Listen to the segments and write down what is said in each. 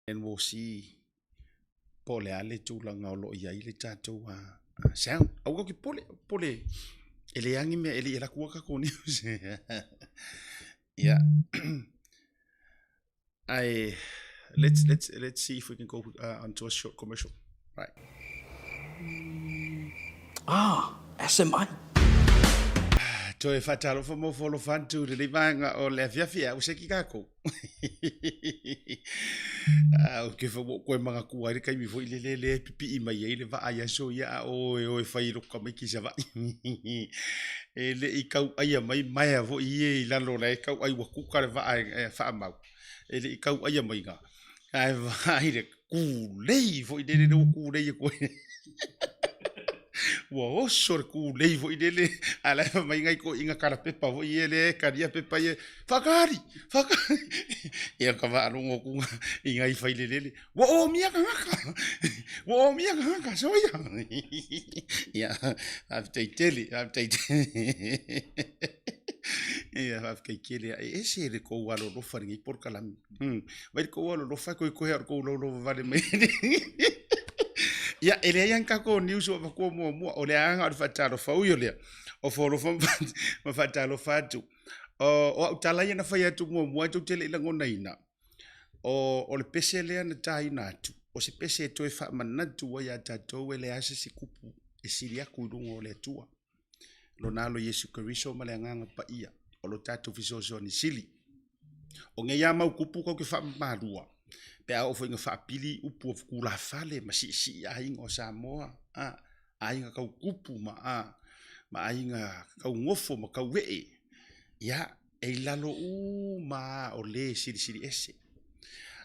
And we'll see po o le a le tulaga o lo o i ai le tatou sound. Aua ke pole, pole e le agi mea e le i alu atu a tatou news. Yeah. Ae let's let's let's see if we can go onto a short commercial. Right. Ah, SMI. Toe whaatalofa mo wholofa atu le nei vaega o le afiafi a useki kākou. A o ke wha koe manga kua ai le kaimi foi le le le pipi mai ai le vaa i aso ia a oe oe fai loko ka mai ki sa vai. E le i kau aia mai maea foi ie i lalo la e kau ai ua kuka le vaa e whaamau. E le i kau aia mai ngā. Ae vaai le kūlei foi lele lea ua kūlei aku ai. Ua oso le kūlei foi lele, a la e fai mai ngai toeaiina kalapepa foi ia lea e kalia pepa ia, whakaari, whakaari. Ia ka faalogo atu i ngai failelele, ua omia tagata, ua omia tagata, soia. Ia, faafetai tele, faafetai tele. Ia, faafetai tele. E ese le tou alolofa i lenei polokalame. Vai le tou alolofa e kohekohe au i le tou laulauva vale mai. Ia, e leai lava ni tatou news ua avatua muamua, o le agaga o le faatalofa. Ui o lea, o foalofa ma faatalofa atu. O au tala ia na fai atu muamua tou te le i lagonaina, o le pese lea na taina atu, o se pese e toe faamanatu ai ia tatou e leai se isi kupu e sili atu i luga o le Atua. Lona Alo Iesu Keriso ma le Agaga Paia o lo tatou fesoasoani sili. O nei lava mau kupu tou te faamamalua pe a oo foi ina faapili upu o tulafale ma siisii aiga o Samoa, a, aiga tau kupu ma, a, ma aiga tau nofo ma tau ee. Ia, e i lalo uma lava o le Silisili Ese.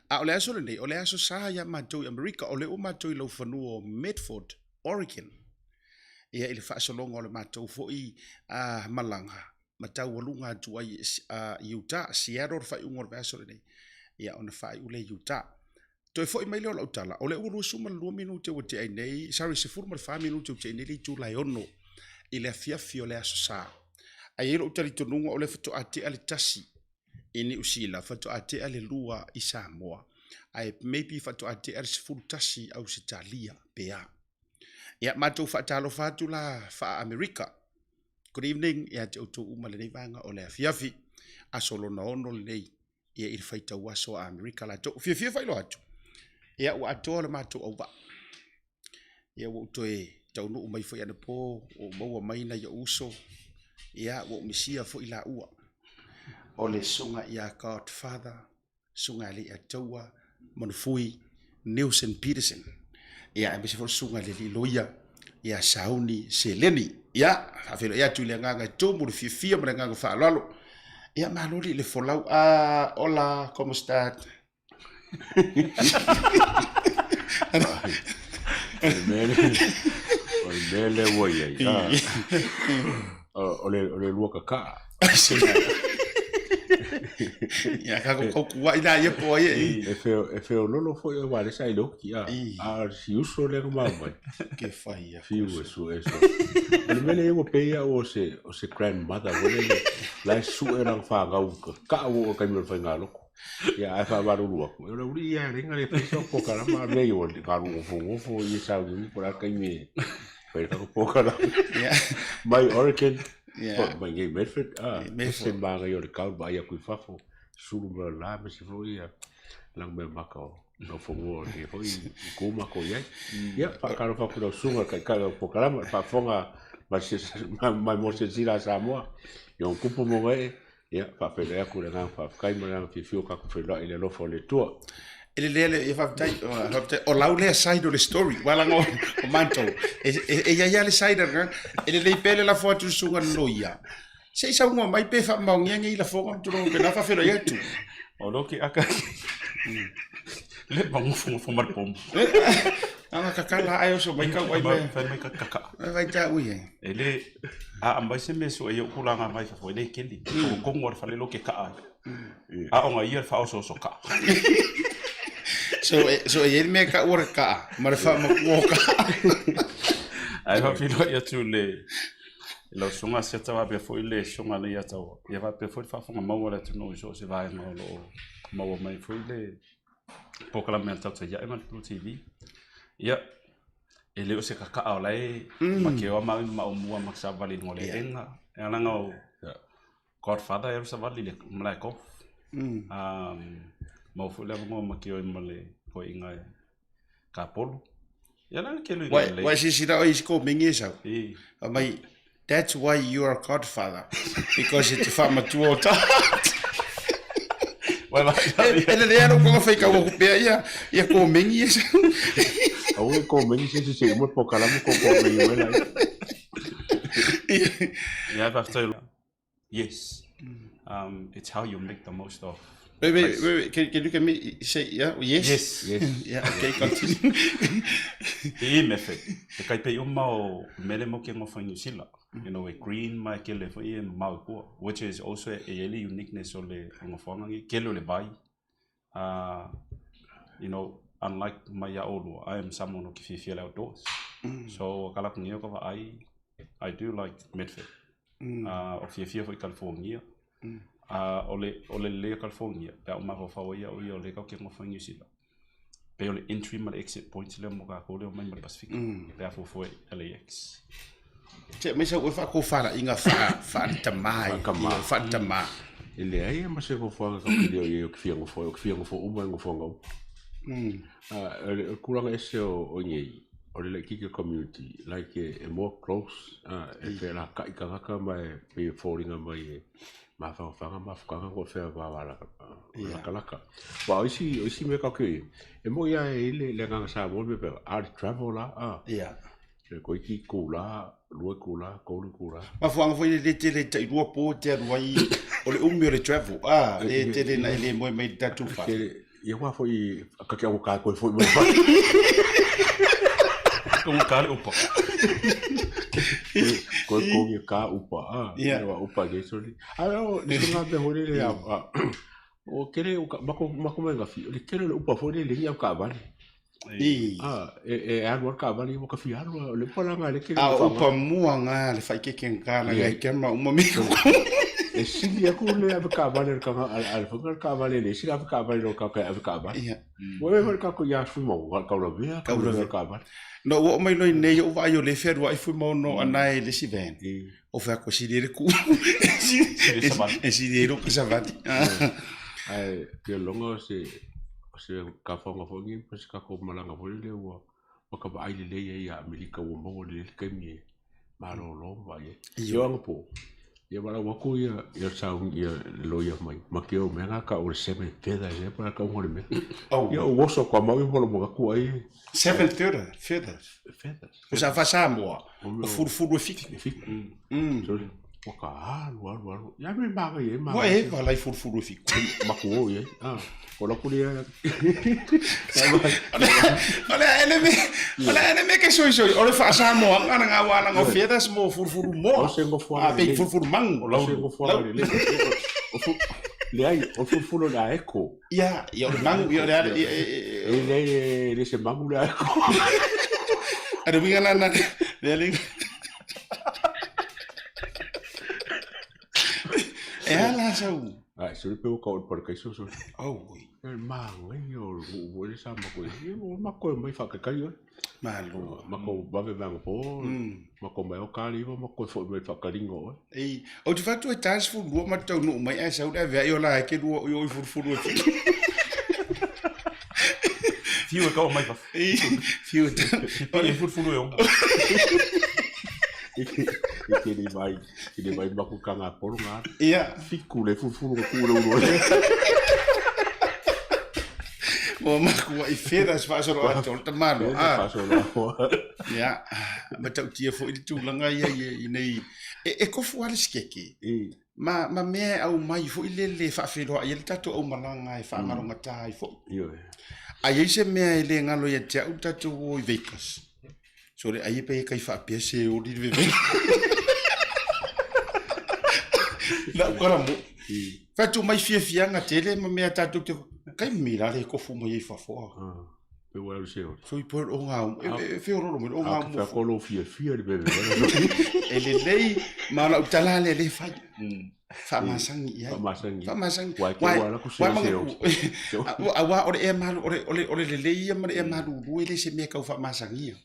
A o le aso lenei, o le aso sa ia matou i Amerika, o lea ua matou i laufanua o Medford, Oregon. Ia i le faasologa o le matou foi malaga, ma taualuga atu ai i Utah, Seattle le faaiuga o le vaiaso lenei, ia ona faaiu lea i Utah. Toe foi mai lea o lau tala, o lea ua 22 minute ua tea ai nei, sorry, 14 minute ua tea ai nei le itula e 6 i le afiafi o le Aso Sa. Ae i ai lou talitonuga o lea faatoa tea le tasi i Niu Sila, faatoa tea le lua i Samoa, ae maybe faatoa tea le 11 i Ausetalia pe a. Ia, matou faatalofa atu la faa-Amerika. Good evening ia te outou uma lenei vaega o le afiafi. Aso lona ono lenei ia i le faitau aso a Amerika latou. Fiafia faailoa atu. Ia ua atoa le matou auvaa. Ia ua ou toe taunuu mai foi anapo, ua ou maua mai nai ou uso. Ia ua ou misia foi laua. O le susuga ia Godfather Susuga ia Leiataua Manufui Neilson Peterson, ia aemaise foi le susuga i le alii loia ia Sauni Seleni. Ia, faafeiloai atu i le agaga e tumu le fiafia ma le agaga faaaloalo. Ia, malo alii le folau. Ah, hola, como está? O le mea lea ua i ai, o le lua kakaa. Ia ka ko ku ai la ia po ai e. E feo e feololo foi o wale sa i loki a. A si uso le ma mai. Ke fai ia. Fiu e su e su. O le mele ua pei ia o se o se grandmother o le la su e lang fa gau ka ka o ka mi fai ngaloko. Ia ai fa valu lu aku. O le uri ia ringa le pesa po kala ma me yo ka lu fo fo i sa u ko la kai me. Fai ka po kala. Mai Oregon Yeah. Mai nei Medford, ah, Medford. Se manga i o le kau mai aku i fafo, sulu ma la me se foi ia lang me maka o no fongo e foi i ku ma ko iai. Ia, pa karo fa kura sunga kai kai o pokalama, pa fonga ma se mai mo se sila Samoa. Ia un kupu mo ngai ia pa pele aku le ngang pa kai ma ngang fi fiu ka ku fe i le lofo le tua. E le lea le, ia faafetai, faafetai, o lau lea side o le story, ua laga o matou, e, e, e i ai lava le side a e lelei pea le lafo atu i le susuga i le loia, se i saunoa mai pe faamaonia nei lafoga ma tulaga faapena, faafeiloai atu. O lo ke aka le magofogofo ma le pomu. Anga kakala ai oso mai kau ai me. Fai mai kakaka. Vai ta ui ai. E le a amai se me so e o kulanga mai fa foi le keli. O kongo le fale lo ke ka ai. A o nga ia le faaosooso kaa. So, e, so e i ai le mea e taua le kaa, ma le faamatua o kaa. Ae faafeiloai atu le lau susuga Asiata faapea foi le susuga Leiataua. Ia faapea foi le faafofoga mau a le atunuu i so o se vaega o lo o maua mai foi le Polokalame a le Tautai Ae ma le Blue TV. Ia, e le o se kaka'a o la e ma ke oa ma maomua ma savali i luga o le eega. E ala ona o Godfather e alu savali i le malae golf. Maua foi le avanoa ma ke oe ma le toeaina e Kapolu. Ia la ke lui Wai, wai sisila o isi komengi e sau. Fai mai, that's why you are Godfather. Because e te whaamatua o tā. E lelei lava lou konga faikau aku pea ia, ia komengi e sau. Aua e komengi se se se uma polokalame ko komengi mai lai. Ia, faafetai. Yes. It's how you make the most of. Wait, wait, wait, wait. Can you can me say yeah? Yes. Yes. Yes. Yeah, okay, continue. E method. Te kai pei uma o mele mo ke ngofa New Zealand. You know, e green mai ke le foi e mau kua, which is also e ele uniqueness o le ngofa ngi ke le vai. You know, unlike mai ia olua, I am someone o ke fiafia le outdoors. So, kala ku ngeo ka wa ai, I do like Medford. O fiafia foi California. O le o le lelei o California, pe a ou mafaufau ai au ia o lea kau ke ngofa New Zealand. Pei o le entry ma le exit points lea mo kākou lea omai ma le Pasifika. Pe a fuafua i LAX. Se mai sau e faatofalaiga faa-faaletamā Faatamā. Faatamā. E leai lava ma se nofoaga ka pili o i ai o ke fia nofo ai, o ke fia nofo uma e nofoaga uma. O le tulaga ese o i nei, o le laitiiti o le community, like e more close, e felaka'i tagata ma e pei e foliga mai e mafanafana mafutaga po o fea lakalaka. Aua o isi, o isi mea tatou te i ai, e moni lava e i ai le agaga Samoa le mea faapea, a o le travel la, E toeitiiti itula, 2 itula, 3 itula. Mafuaaga foi le tele tailua po te alu ai o le umi o le travel. Ah, le tele na le moe mai le tatou fale. Ia wā foi ka ke au ka koe foi mai fale. Ko ka le upa. Koe ko ki ka upa. Ah, ia wa upa ke soli. A o le tunga me hore le a o kere o ka mako mako mai ngafi. O le kere le upa foi le le ia ka vale. I. Ah, e, e alu a ka vali mo ka fi alu o le pala nga le ke A upa mua nga le whaikeke nga la ngai kia ma uma mi E sili aku le ave ka vale ka nga al fa ka vale le sili ave ka vale lo ka ka ave ka vale. Ia. Wo e ka ko ya fu mo ka la vea ka la ka vale. No wo mai loi nei o vai o le fe rua i fu mo no anai le si van. O fa ko sili le ku. E sili ro ka savati. Ai ke longa se se ka whaonga foi ngi pa se ka ko malanga foi le ua ma ka vaai lelei ai ia Amerika ua maua lelei le taimi e malolo ma vaai ai. Ia anapo, ia valaau atu ia ia le ia le loia mai, ma ke o mea ka o le seven feathers ea pa ka unga le mea. Ia o oso kwa mau i holo manatu ai. Seven feathers. Feathers. O sa fa Samoa, o furufuru e fiku. E fiku. Sorry. Ua ka alu, alu, alu. Ia me maga ia, maga. Ua e vala i furufuru e fiku. Maku o ia. Ah, o la kuli ia. O le ele me, o le ele me ke soi soi. O le fa Samoa, ngana ngā wāna ngā feathers mo furufuru moa. O se ngofoaga. Ah, pe furufuru mangu. O se ngofoaga le. O fu, le ai, o furufuru le aeko. Ia, ia o le mangu, ia o le ale, ia, E le, le se mangu le aeko. A le winga nana, le ale. E ala sau. Ai, se pe o ka o le parakaiso so. Oh, ui. E mangai o o le sa mako. E o mako mai whakakai oi. Malo. Mako vave vanga po. Mako mai o ka liva mako fo mai whakaringo oi. Ei, o te whatu e tās fu lua ma tau nuu mai ai sau le avea i o la e ke lua o i furufuru e whitu. Fiu e kau mai fa. Ei, fiu e tau. E furufuru e onga. I ke ni mai, i ni mai maku ka ngā poro ngā. Ia. Fiku le furufuru ka kūre uru. O maku i feathers whaasoro a tō te malo. Ah. Whaasoro a Ia, ma tau tia fo i le tūlanga ia i nei. E, e kofu ale sikeke. Ma, ma mea au mai fo i le le whaawheroa i le tatou au malanga e whaangaronga tā i fo. Ioe. A iai se mea e le ngalo ia te au tatou o i Vegas. So le ai pe kai whaapea se ori le veve. La ukara mo. Whatu mai fiafianga tele ma mea tatou te kai mira le kofu mai i fafoa. Pe ua alu se ole. Soi po o ngā e whiororo mai o ngā mo. A ko lo fiafia le bebe. E lelei ma lau tala le le fai. Faamasagi i ai. Faamasagi. Faamasagi. Wa ke wa la ku se se o. Aua o le ea malu o le lelei ia ma le ea malulu e le se mea kau faamasagia.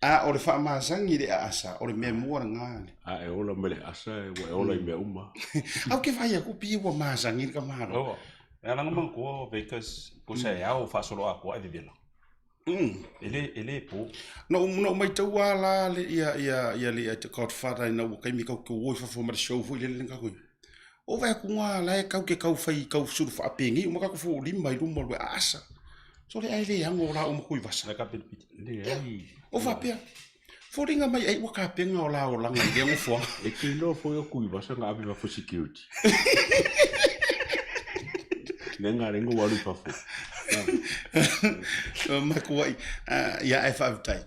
A o le faamasagi i le aasa o le mea mua lena. A e ola ma le aasa e ua e ola i mea uma. Au ke vai aku pi ua masagi le kamalo. E ala nga manatua because pusa e ao faasolo atoa e vevela. E le e le po. Na ou maitaua la le ia ia ia le ia Godfather ina ua kaimi kau ke oi fafo ma le show foi lele ka koi. O vai aku ngā la e kau ke kau whai kau suru whaapengi uma ka ko lima i luma le asa. So le ai le ango la uma kui vasa. Le ka pili. Le ai. O whapea. Foringa mai ai ua kapenga o la o langa i le ngofoa. E ke no fo yo kui vasa nga ave fo security. Le nga rengo walu fafo. Makuai ia e whaaftai.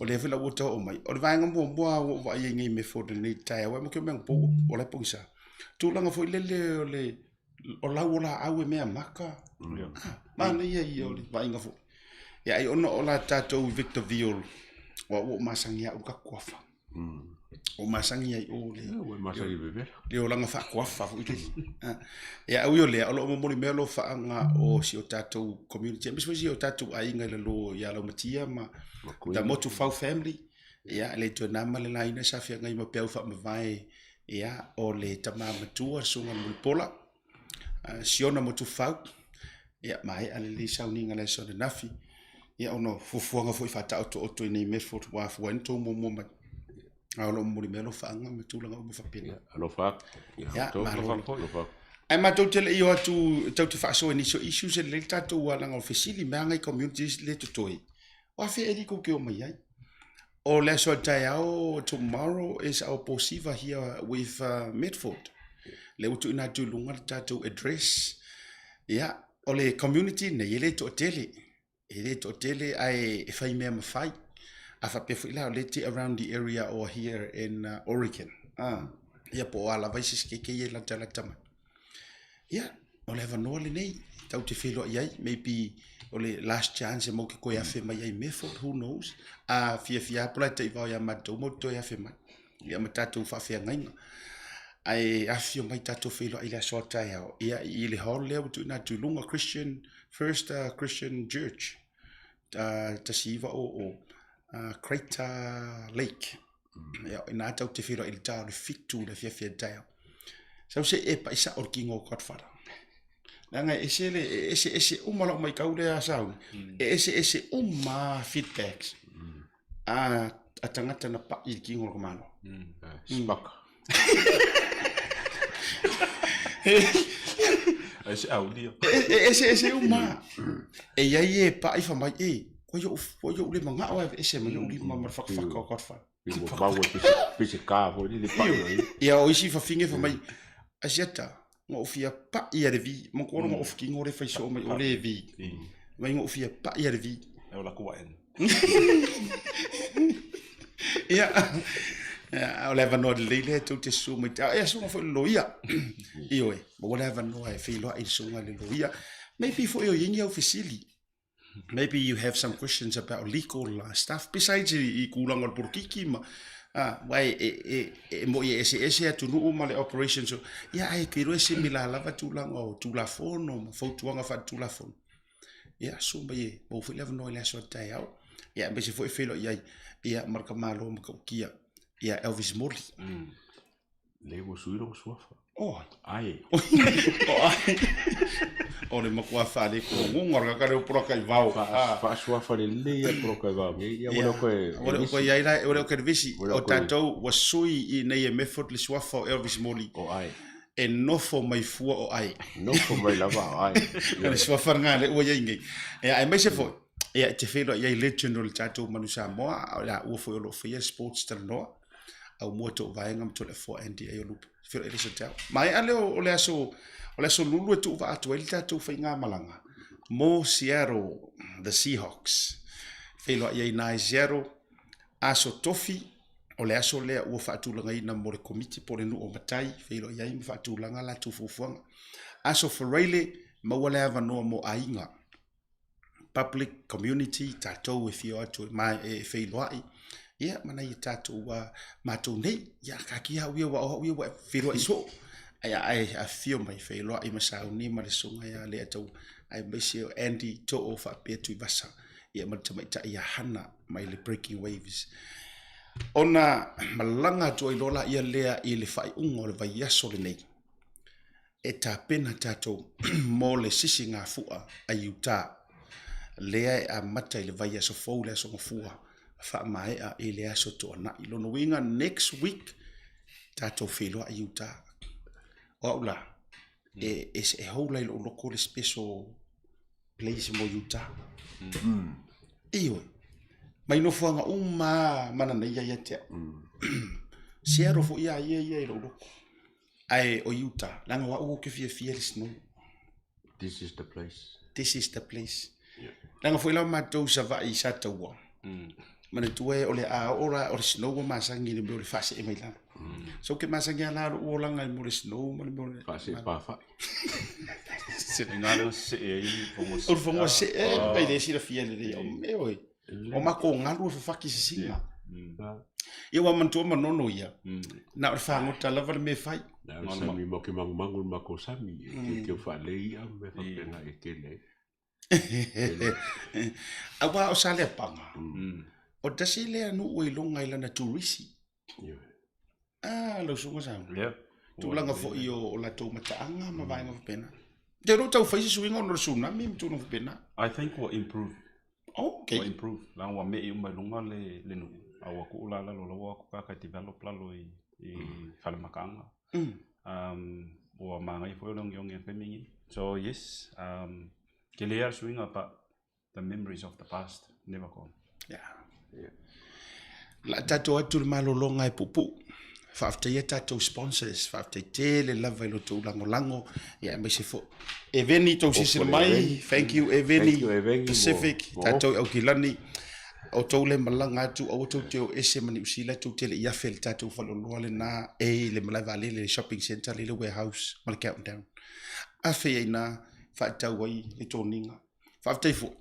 O le fela ua tau o mai. O le vaenga mua mua o wa ia ngai me fo nei tae wa mo ke mea po o le pongisa. Tūlanga foi lele o le o lau o la au e mea maka. Mana ia ia o le vainga foi. Ia ai ona o la tātou Victor Viol. Wa ua masangi au ka kuafa. O masangi ai o le. Ua masangi bebe. Le o langa wha kuafa foi le. Ia au i o lea, o lo o momoli mea lo whaanga o si o tātou community. Aemaise foi si o tātou aiga i lalo ia Laumatia ma the Motufau family. Ia, le toe nama le laina sa feagai ma peau whaamavae. Ia, o le tama matua, susuga le Mulipola, Siona Motufau. Ia, maea lelei sauniga le aso ananafi. Ia, ona o fuafuaga foi faataotooto i nei Medford ua afua ai ona tou muamua mai. A o lo o momoli mea alofaaga ma tulaga uma faapena. Ia, alofa atu. Ia, malo. Alofa atu. Ae matou te le i o atu tatou te faasoa i nisi o issues e lelei le tatou alaga o fesili mea agai communities le totoe. O afea e kou ke o mai ai? O le aso a taeao, tomorrow is our posiva here with Medford. Le ua tuuina atu i luga le tatou address. Ia, o le community nei e le toatele. E le toatele ae e fai mea mafai. A faapea foi la o le te around the area or here in Oregon. Ah, ia po o a lava isi sikeke ia e latalata mai. Ia, o le avanoa lenei, tau te feiloai ai, maybe o le last chance e mau ke koe afe mai ai Medford, who knows. A fiafia apo la e taivao ia matou mau te toe afe mai. Ia ma tatou faafeagaiga. Ae afifio mai tatou feiloai i le aso a taeao. Ia, i le hall lea ua tuuina atu i luga, Christian, First Christian Church, 1900, Crater Lake. Ia, ina tau te whiro i le tā o le fitu le fiafia i taeao. Sau se e pai sa o le kingo o Godfather. Leaga e ese le, e ese ese uma lau maitau lea sauni. E ese ese uma feedbacks. A, a tangata na pa'i i le kingo o le kamalo. Spaka. Ai se au lia. E ese ese uma. E iai e pa'i fa mai e, koe o'u, koe o'u le manga'o e ese mai o'u lima ma le whakawhaka o Godfather. Pe ua mau e pese, pese ka foi le pa'i ai. Ia o isi whawhinge fa mai, Asiata, nga'u fia pa'i a le vi, ma ko nga'u whakingo le whaiso mai o le vi. Mai nga'u fia pa'i a le vi. E o la kua en. Ia, o le avanoa lelei lea tou te susu mai te, a e susuga foi le loia. Ioe, maua le avanoa e feiloai i le susuga i le loia. Maybe foi o i ai ni au fesili. Maybe you have some questions about legal stuff besides i, i kūlanga o le polokiki ma wai e, e, e moi e eseese atunuu ma le operation so ia ai ke iloa e similar lava tulaga o Tulafono ma fautuaga faaletulafono. Ia susu mai e maua foi le avanoa i le aso a le taeao. Ia aemaise foi e feiloai ai ia ma le tamaloa matautia ia Elvis Moli. Le ua sui lona suafa. Oh. Ai. O ai. O le matua faalekogogo o le kaka lea o Polataivao. Faasuafa lelei ia Polataivao nei. Ia ua le o koe Ua le o koe i ai la, ua le o koe Elvisi. O tatou ua sui i nei e Method le suafa o Elvis Moli. O ai. E nofo mai fua o ai. Nofo mai lava o ai. O le suafa lena lea ua i ai nei. Ia aemaise foi, ia e te feiloai ai legend o le tatou Manu Samoa, o la ua foi o lo o faia sports talanoa. Aumua Toovaega ma Toleafoa Andy Aiolupe. Feiloai le aso taeao. Maea lea o le aso, o le aso Lulu e tuuvaa atu ai le tatou faigamalaga mo Seattle, the Seahawks. Feiloai ai na i Seattle, aso Tofi, o le aso lea ua faatulagaina mo le Komiti po o le nuu o matai, feiloai ai ma faatulaga latou fuafuaga. Aso Faraile, maua le avanoa mo aiga. public community tatou e fia o atu e ma e feiloai ia ma nai o tatou ua matou nei ia kaki au ia ua o au ia ua feiloai soo ae ae afifio mai feiloai ma sauni ma le susuga ia Leiataua aemaise o Andy Too faapea Tuivasa ia ma le tamaitai ia Hana mai le Breaking Waves. Ona malaga atu ai loa laia lea i le faaiuga o le vaiaso lenei e tapena tatou mo le sisigafua a Utah lea e amata i le vaiaso fou le Aso Gafua faamaea i le Aso Toonai. Lona uiga next week tatou feiloai i Utah. O au la, e, e, e hou la i lou loko le special place mo Utah. Mm. Ioe. Mai nofoaga uma ma nanaia ia te au. Mm. Seattle foi ia ia ia i lou loko. Ae o Utah, leaga o au ou te fiafia i le snow. This is the place. This is the place. Yeah. Leaga foi la matou i Savaii i Sataua. Mm. Manatua e o le a oo la o le snow ua masani i le mea o le faasee mai lalo. Mm. So ke masani a la lou olaga i mea o le snow ma le mea o le... Faasee pafa'i. Ina le see ai le O le fanua see, e le silafia lelei. O mea oe. O makou galu e fafaki sisiga. Ia ua manatua Manono ia. Na o le fagota lava le mea e fai. Na o le sami mo ke mangumangu le makou sami. E teuteu faalelei i'a ma mea faapena e tele ai. Aua o Saleapaga, o tasi lea nuu e iloga i lana turisi. Ah, lau susuga Sam. Yeah. Tulaga foi o latou mataaga ma vaega faapena. Te iloa tau fai se suiga ona o le tsunami ma tulaga faapena. I think ua improve. Oh, okay. Ua improve. Leaga ua me'i uma i luga le, le nuu. A ua tuu la lalo, la ua o atu tagata e develop lalo i, i fale makaaga. Mm. Um, ua manaia foi le ogeoge i le taimi lenei. So yes, um, tele lava le suiga but the memories of the past never gone. Yeah. Yeah. La tatou atu le malologa e puupuu. Faafetaia tatou sponsors, faafetai tele lava i lo tou lagolago, ia aemaise foi. Eveni tou silasila mai, thank you Eveni, thank you, Eveni Pacific, mo, tatou i Aukilani. O tou le malaga atu, aua tou te o ese ma Niu Sila, tou te le i afe le tatou faleoloa lena e i le malae vaalele, le shopping centre, le warehouse ma le countdown. Afe ai na faatau ai le toniga. Faafetai foi.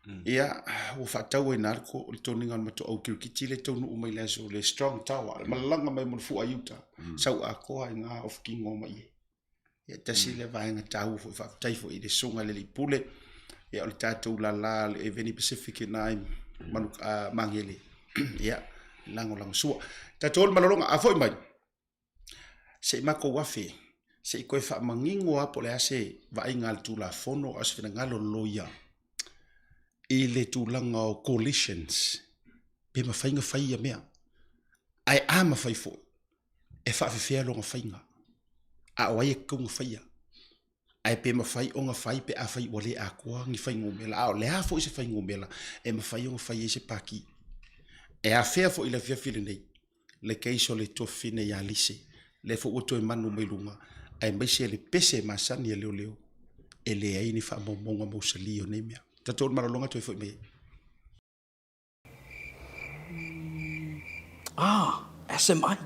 Mm. Ia, ua faatau ai na le toniga o le matoau kirikiti le taunuu mai le aso le Strong Tower, le malaga mai mo le fua i uta, mm. sau atoa i ngā ofikingo mai e. Ia, tasi mm. le vaega tāua foi, faafetai foi i le susuga i le alii pule, ia, o le tatou lala le Eveni Pacific i nā i manu, uh, Magele. Ia, lagolago sua. Tatou le malologa, a foi mai, Se i matou afe, se i toe faamanino lava po o le a se vaaiga a le Tulafono a o se finagalo o le loia i le tulaga o coalitions pe mafai ona fai ia mea. Ae a mafai foi, e faafefea lona faiga, a o ai e tatau ona faia? Ae pe mafai ona fai pe afai ua le atoa ni fuainumera, a o le a foi se fuainumera e mafai ona fai ai se paki. E afea foi i le afiafi lenei le case o le tuafafine ia Lise, lea foi ua toe manu mai luga, aemaise le pese masani a leoleo, e leai ni faamaumauga mausali o nei mea. Tatou le malologa toe foi mai ai. Ah, SMI.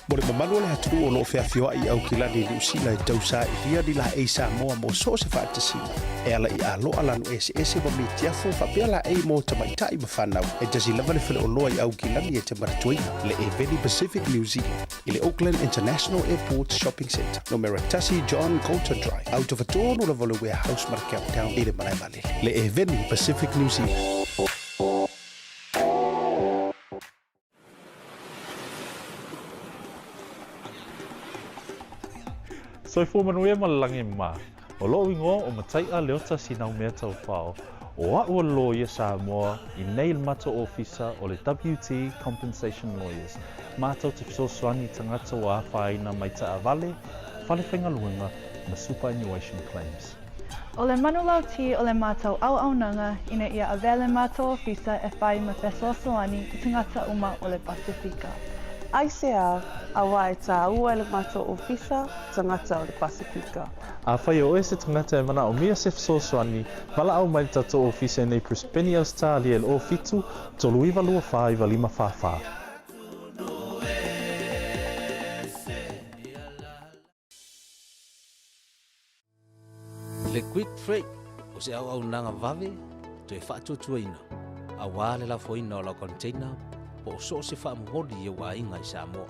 Mo le mamalu o le atunuu o lo o feafioai i Aukilani i Niu Sila e tausailia ni laei Samoa mo so o se faatasiga e ala i aloa lanu eseese ma mitiafu faapea laei mo tamaitai ma fanau. E tasi lava le faleoloa i Aukilani e te manatuaina, le Eveni Pacific New Zealand, i le Auckland International Airport Shopping Centre, numera tasi John Coulter Drive, autafa tonu lava o le Warehouse ma le Countdown i le malae vaalele, le Eveni Pacific New Zealand. Soifua manuia ma le lagi mā. O loʻu igoa o Mataiʻa Leota Sinaumea Taufao, o aʻu o le loia Samoa i nei le matou ofisa o le WT Compensation Lawyers, matou te fesoasoani i tagata ua afaina mai taavale, fale faigaluega ma superannuation claims. O le manulauti o le matou auaunaga ina ia avea le matou ofisa e fai ma fesoasoani i tagata uma o le Pasefika. Aisea, auā e tāua e le matou ofisa tagata o le Pasefika. Afai o oe se tagata e manaomia se fesoasoani, valaau mai le tatou ofisa i nei Brisbane, Ausetalia i le 07 39 24 95 44. Le Quick Freight o se auaunaga vave toe faatuatuaina aua le lafoina o lau container po o so o se faamomoli i ou aiga i Samoa.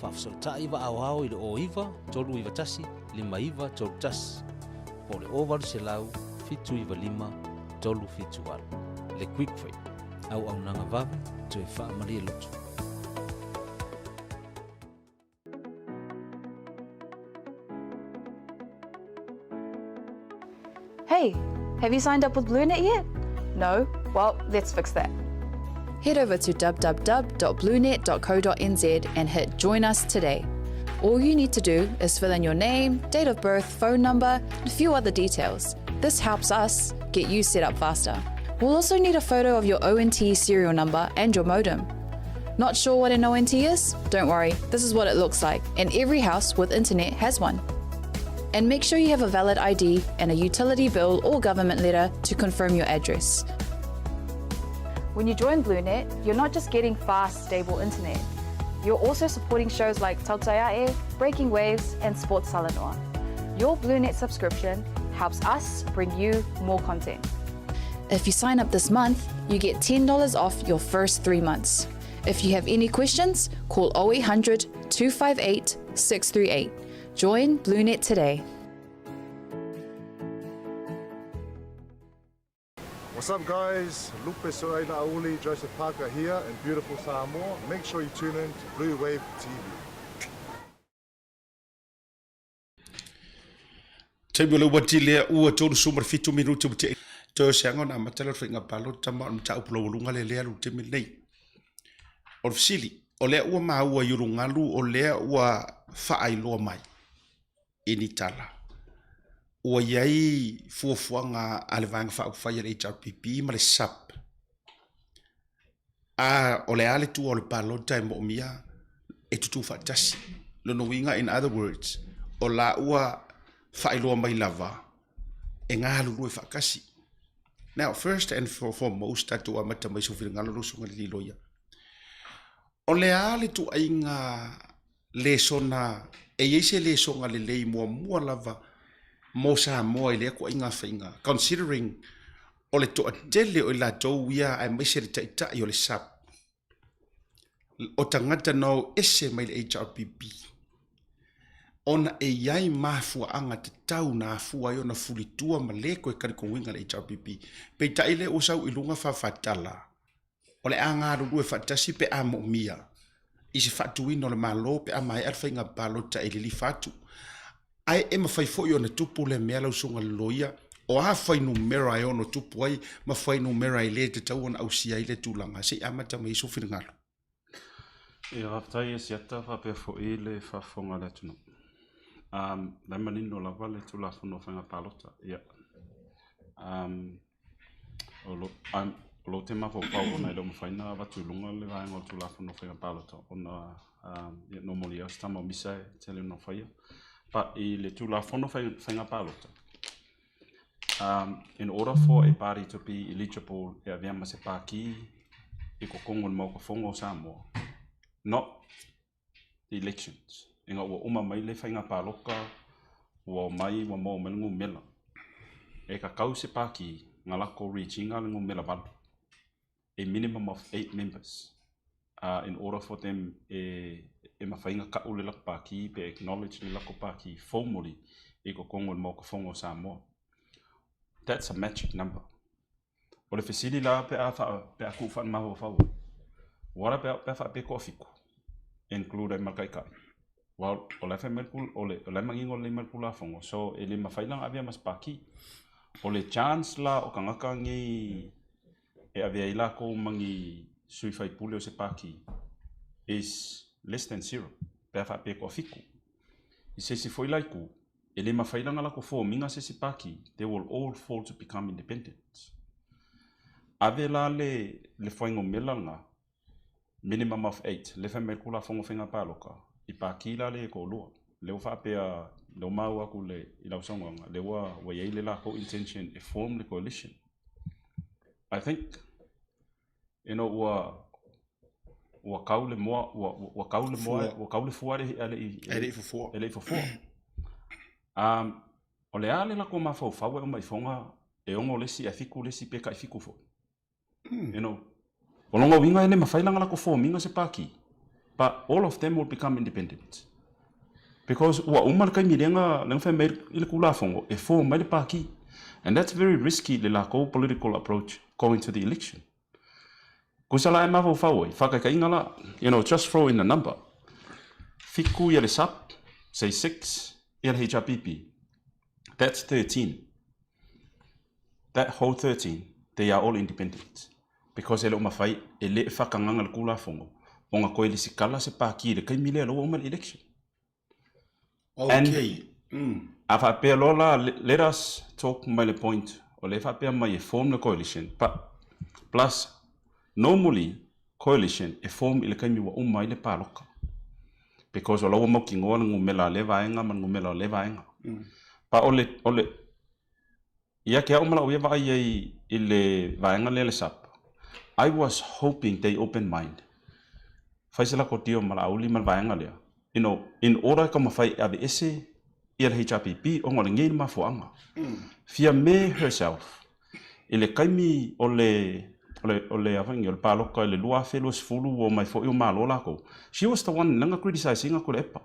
Faafesootai vaaoao i le 09 391 5931 po o le 0800 795 378. Le Quick Freight, auaunaga vave toe faamalie loto. Hey, have you signed up with BlueNet yet? No? Well, let's fix that. Head over to www.bluenet.co.nz and hit Join Us today. All you need to do is fill in your name, date of birth, phone number, and a few other details. This helps us get you set up faster. We'll also need a photo of your ONT serial number and your modem. Not sure what an ONT is? Don't worry, this is what it looks like, and every house with internet has one. And make sure you have a valid ID and a utility bill or government letter to confirm your address. When you join BlueNet, you're not just getting fast, stable internet. You're also supporting shows like Tautaiae, Breaking Waves, and Sports Salanoa. Your BlueNet subscription helps us bring you more content. If you sign up this month, you get $10 off your first three months. If you have any questions, call 0800 258 638. Join BlueNet today. What's up guys, Lupe Soaila Auli, Joseph Parker here in beautiful Samoa. Make sure you tune in to Blue Wave TV. Taimi o le uati lea ua 37 minuti ua tea toe o se aga ona amata lea o le faiga palota ma o le mataupu laualuga lea lea alu i le taimi lenei. O le fesili, o lea ua maua i ulugalu o lea ua faailoa mai i ni tala ua i ai fuafuaga a le Vaega Faaupufai a le HRPP ma le SUP A o le a le tua o le palota e moomia e tutū faatasi. Lona uiga in other words, o la ua faailoa mai lava e galulue faatasi. Now, first and foremost, tatou amata mai sou finagalo lau susuga i le loia. O le a le tuaiga lesona, e i ai se lesoga lelei muamua lava mo Samoa i lea tuaiga faiga, considering o le toatele o i latou ia aemaise le taitai o le SUP, o tagata na o ese mai le HRPP, ona e i ai mafuaaga tatau na afua ai ona fulitua ma le toe talitonuina le HRPP. Peitai lea ua sau i luga faafatala, o le a galulue faatasi pe a moomia i se faatuina o le Malo pe a maea le faiga palota e lilifa atu. Ae e mafai foi ona tupu lea mea lau susuga i le loia, o a fuainumera e ono tupu ai ma fuainumera e le tatau ona ausia ai lea tulaga, se i amata mai ai sou finagalo. Ia, faafetai e Siata faapea foi le faafofoga a le atunuu. Um, la e manino lava le Tulafono o Faiga Palota. Ia. Um, O lo, o lo te mafaufau ona e le o mafai na avatu i luga le vaega o le Tulafono o Faiga Palota ona ia, normally o se tama o misa e tele ona faia. But i le Tulafono Faiga Palota, in order for a party to be eligible e avea ma se pākī i kokongo o le Maoka Fono o Samoa, not elections. Ina ua uma mai le faiga paloka, ua omai ua maua mai le numera. E kakau se pākī, nga lako reach ina le numera valu. A minimum of 8 members in order for them e, e mafai na ka'u le lako pākī pe acknowledge le lako pākī formally i kokongo o le Maoka Fono o Samoa. That's a magic number. O le fesili la pe a wha, pe a kuu whaanamafaufau ai. What about pe a whaapea toafitu? Include ai ma le taitai. Well, o la e fai mai le pul, o le, o la e manino lelei mai le Tulafono, so e le mafai la ona avea ma se pākī. O le chance la o tagata nei e avea ai lakou ma ni sui faipule o se pākī is less than zero, pe a faapea toafitu. I se isi foi la itu, E le mafai la ona latou form ina se isi pāti, they will all fall to become independent. Ave la le le fuainumera lena, minimum of eight, lea e fai mai le Tulafono o Faiga Palota, i pāti la lea e toalua. Lea ua faapea, lea ua maua atu i le i lau saunoaga, lea ua ua i ai le latou intention e form le coalition. I think, you know, ua ua kau le moa, ua ua kau le moa, ua kau le fua ae le i ae le i fofoa. E le i fofoa. Um, o le a le latou mafaufau e uma ifoga e ono le isi ae fitu le isi pe tai fitu foi. You know, o lona uiga e le mafai la ona latou form ina se pāti, but all of them will become independent. Because ua uma le taimi lea na, lea na fai mai i le Tulafono e form ai le pāti. And that's very risky le latou political approach going to the election. Tusa la e mafaufau ai, faataitaiga la, you know, just throw in a number. Fitu ia le SUP, say six ia le HRPP. That's 13. That whole 13, they are all independent. Because e le o mafai, e le faatagaga le Tulafono ona toe lesitala se pāti i le taimi lea la ua uma le election. And Okay. a faapea loa la, let us talk mai le point o lea e faapea mai e form le coalition, but plus normally coalition e form i le taimi ua uma ai le palota. Because o la ua mautinoa le numera a lea vaega ma le numera o lea vaega. But o le, o le, Ia te au ma lau ia vaai ai i le vaega lea le SUP, I was hoping they open mind. Fai se latou deal ma Laauli ma le vaega lea, you know, in order e taumafai e aveese ia le HRPP ona o lenei le mafuaaga. Fiame herself i le taimi o le o le o le a foi nei o le palota i le 2020 ua omai foi o malo latou, she was the one lea na criticise ina Tuilaepa.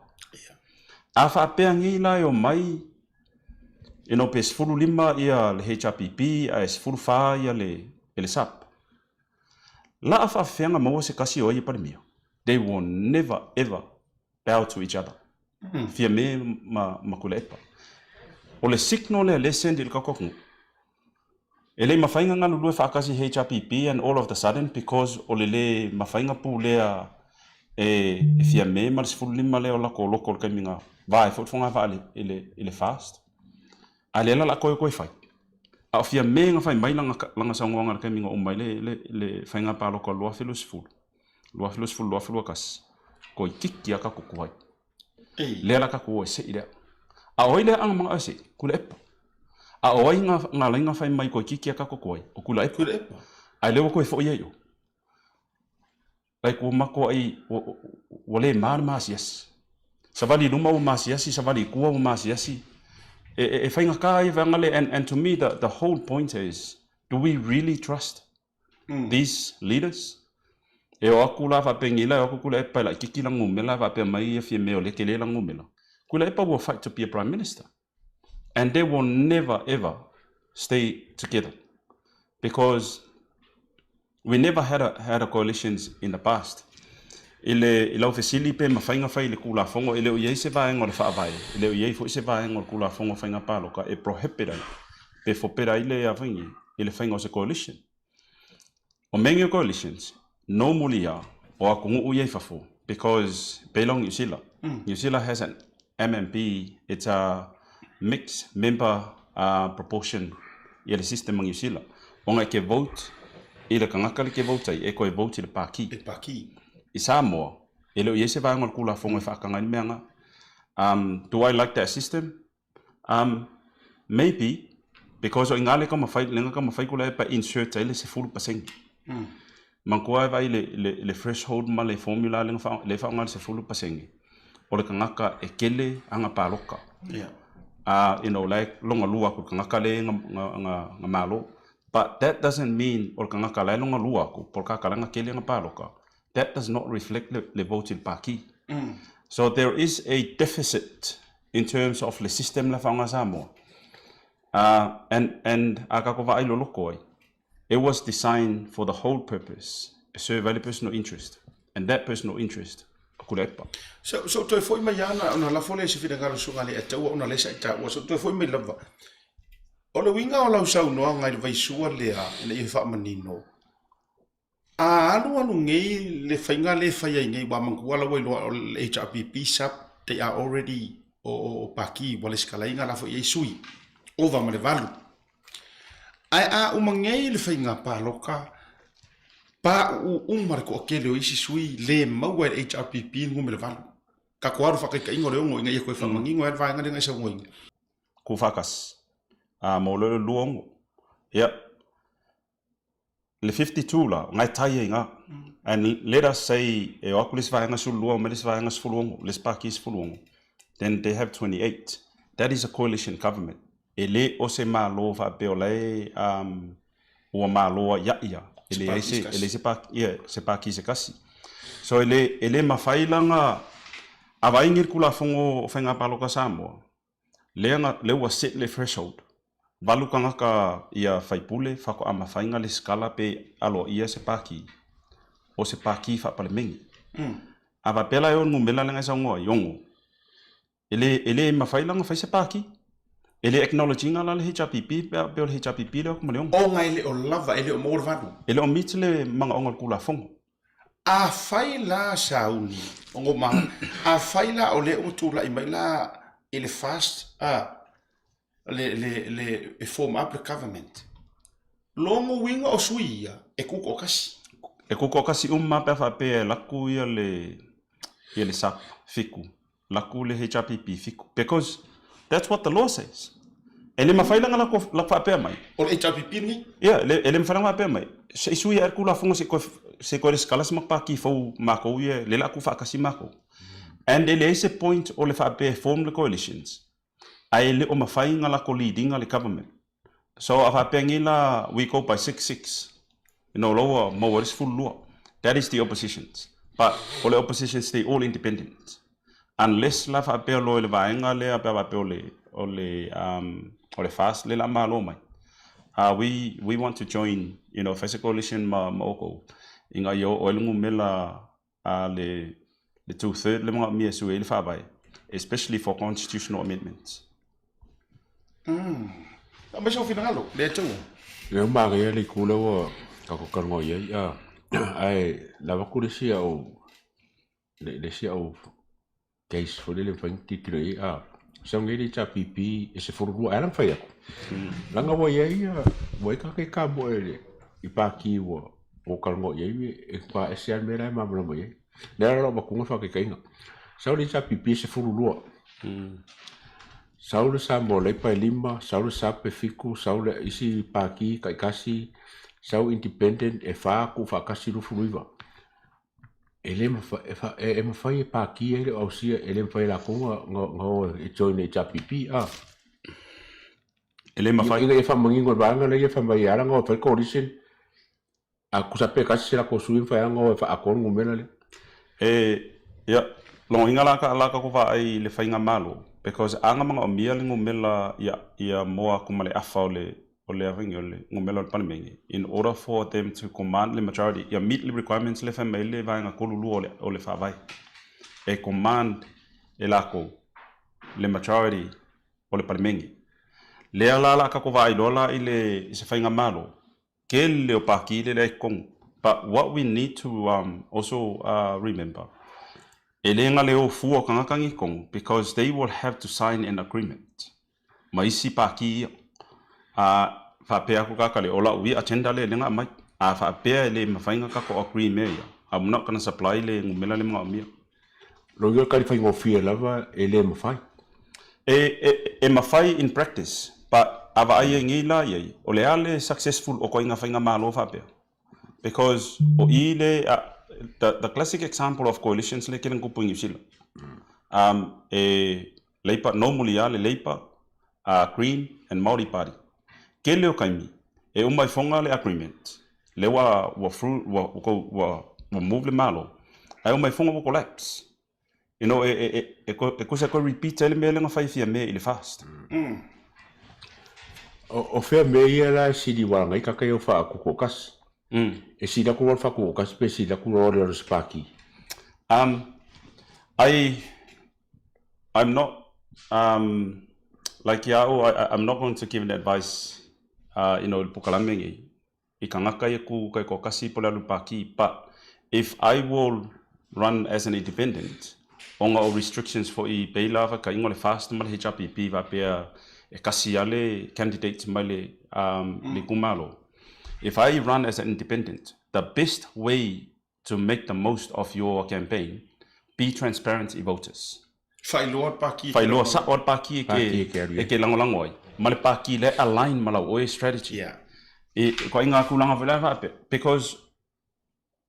A faapea nei la e omai You know, pe 15 ia le HRPP ae 14 ia le, le SUP. La a faafefea ona maua se tasi o ai e Palemia? They will never ever bow to each other. Fiame ma, ma Tuilaepa. O le signal lea lea e send i le tatou atunuu. E le i mafai ona galulue faatasi HRPP and all of the sudden because o le le mafai ona pulea e e Fiame ma le 15 lea o latou loko i le taimi na va ai foi le fogavaa i le i le FAST. A lea la o le a toe toe fai. A o Fiame na fai mai lana lana saunoaga i le taimi na uma ai le le le faiga palota o le 2010, 2010 2021, toeitiiti lava tatou tuai. Lea la tatou o e sei lea. A o ai lea anga manao e sei? Tuilaepa. A o ai nga nga laina fai mai toeitiiti a tatou tuai? O Tuilaepa. Tuilaepa. Ae lea ua toe foi ai o. Like ua matuai ua, ua le ma le masiasi. Savali i luma ua masiasi, savali i tua ua masiasi. E, e, e faigata ia vaega lea and, and to me the, the whole point is do we really trust these leaders? E o atu la faapenei la e o atu Tuilaepa e laitiiti lana numera faapea mai ia Fiamē o lea e tele lana numera. Tuilaepa will fight to be a prime minister and they will never ever stay together because we never had a, had a coalitions in the past. I le, i lau fesili pe mafai ona fai i le Tulafono, e le o i ai se vaega o le Faavae, e le o i ai foi se vaega o le Tulafono o Faiga Palota e prohibit ai, pe forbid ai le a i le faiga o se coalition. O mea nei o coalitions, normally lava, o atunuu ia i fafo, because pei la o Niu Sila. Niu Sila has an MMP, it's a mixed member proportion ia le system a Niu Sila. Ona e ke vote i le tagata le ke vote ai, e toe vote i le pākī. Le pākī. I Samoa, e le o i ai se vaega o le Tulafono e faataga ai le mea na. Do I like that system? Um, maybe, because o i ngā le taumafai, le nga taumafai kula e pa insert ai le 10%. Manatua e vaai le, le, le threshold ma le formula le nga le whaonga le 10%. O le kangaka e kele anga paloka. Yeah. You know, like longa lua ku kangaka le nga, nga, nga, nga malo. But that doesn't mean o le kangaka lai longa lua ku, po le kaka nga kele nga paloka. That does not reflect le, le vote i le pākī. So there is a deficit in terms of le system la whaonga Samoa. And, and a kako vaai loloko ai, it was designed for the whole purpose, e serve ai le personal interest. And that personal interest, o Tuilaepa. So, so toe foi mai ana, ona lafo lea i se finagalo suaga le ataua ona lea sa i taua, so toe foi mai lava. O le uiga o lau saunoaga i le vaisua lea, ina ia faamanino, A alualu nei le faiga lea e fai ai nei, ua manatua la ua iloa o le HRPP, SUP, they are already. o, o, o Paki ua lesikalaina la foi i ai sui ova ma le valu. Ae a uma nei le faiga palota, pauu uma le toatele o isi sui le maua e le HRPP le numera valu. Tatou alu faataitaiga o le 6 ina ia toe faamanino ai le vaega lea na e saunoaina. Tuufaatasi, a maua loa le 26. Ia, le 52 la, o na e tai ai i ina. And let us say e o atu le isi vaega 12 omai le isi vaega 16, le isi paki 16, then they have 28. That is a coalition government. E le o se Malo faapea o la e um, ua malo ai ia, e leai se, e leai se paki, yeah, se paki se tasi. So e le, e le mafai la na a vaai i le Tulafono o Faiga Palota Samoa, lea na, lea ua set le threshold, valu tagata ia faipule faatoa mafai na lesitala pe aloaia se paki o se paki faapalemene. A faapea la e o le numera lea na e saunoa ai, 6, E le, e le mafai la ona fai se paki. E le acknowledge ina la le HRPP pe a pe o le HRPP lea o ma le 6. Ona e le o lava, e le o maua le valu. E le o meet le manaoga o le Tulafono. Afai la sauni, o ma, afai la o lea ua tulai mai la i le fast, a, le, le, le, e form up le government. Lona uiga o sui ia, e tutoatasi. E tutoatasi uma pe a faapea e alu atu ia le, ia le SUP 7, laku le HRPP 7 because that's what the law says. E le mafai la ona lako faapea mai. O le HRPP lenei? Ia, e le mafai la ona faapea mai. Se i sui ae le Tulafono se i toe, se i toe resitala se pāti fou matou ia, lea o le a tuufaatasi matou. And e leai se point o le faapea e form le coalitions ae le o mafai ona lako lead ina le government. So a faapea nei la we go by 6 6 you know la ua maua ai le 12. That is the oppositions. But o le oppositions they all independent. Unless la faapea loa i le vaega lea pe a faapea o le o le um o le FAST lea o le a malo mai. We we want to join you know fai se coalition ma ma outou ina ia oo ai le numera a le le two third le manaomia e sui ai le faavae, especially for constitutional amendments. Aumai sou finagalo, le Atua. Lea ua manaia le itu lea ua tatou talanoa i ai, ae lava atu le isi au, le isi au case foi lele e mafai ona tilotilo i ai, sau nei le HRPP e 12, ae ala ona fai atu, leaga ua i ai ua i ai tagata ia kamoe i pāti ua ou talanoa i ai e matua ese lava le mea la e malamalama i ai. O lea la o lo o avatuina le faataitaiga, sau le HRPP e 12, sau le Samoa Labour e 5, sau le SUP e 7, sau le isi pāti taitasi, sau Independent e 4, tuufaatasi 29. E le mafai, e mafai e pāti ia e le o ausia, e le mafai e latou ona o e join i le HRPP a. E le mafai. Ina ia faamanino le vaega lea ia fai mai e ala ona o e fai le coalition, a tusa pe tasi se latou sui e mafai lava ona o e faaatoa le numera lea. E, ia, logoina la ka la tatou vaai i le faigamalo, because a na manaomia le numera ia ia moa atu ma le afa o le o le avenge o le numera o le Palemene, in order for them to command le majority, ia meet le requirements lea e fai mai ai le vaega 32 o le o le Faavae, e command e latou le majority o le Palemene. Lea la la tatou vaai loa la i le i se faigamalo, tele o pāti lea i totonu. But what we need to um, also remember, e le na le o fua o tagata nei i totonu because they will have to sign an agreement ma isi pāti ia. A faapea atu tagata lea, o lau ia agenda lea lea na aumai. A faapea e le mafai ona tatou agree i mea ia, I'm not gonna supply le numera lea manaomia. Loia tali faigofie lava e le mafai. E, e, e mafai in practice, but a vaai ai nei la i ai, o le a le successful o koiga faigamalo faapea? Because o i le, a, the, the classic example of coalitions le kele na tupu i New Zealand. Um, e Labour, normally a le Labour, Green and Māori Party. Kele o taimi, e uma ifoga le agreement, lea ua, ua through, ua, ua, ua, ua move le Malo, ae uma ifoga ua collapse. You know, e, e, e, e, e tusa e toe repeat ai le mea lea na fai Fiame i le FAST. O fea mea ia la e sili uaga ai tagata ia o faatutoatasi? E sili atu loa le faatutoatasi pe sili atu loa le alu i se pāti? I, I'm not, like ia au, I'm not going to give an advice, you know, i le polokalame lenei, i tagata ia tu taitoatasi po o le alu i le pāti, but if I will run as an independent, Ona o restrictions foi pei la faitaiga o le FAST ma le HRPP faapea e kasi lava le candidate mai le le itumalo. If I run as an independent, the best way to make the most of your campaign, be transparent i voters. Faailoa le paki e Faailoa sao le paki e ke lagolago ai ma le paki lea e align ma lau oe strategy. Yeah. E ituaiga tulaga foi la faapea because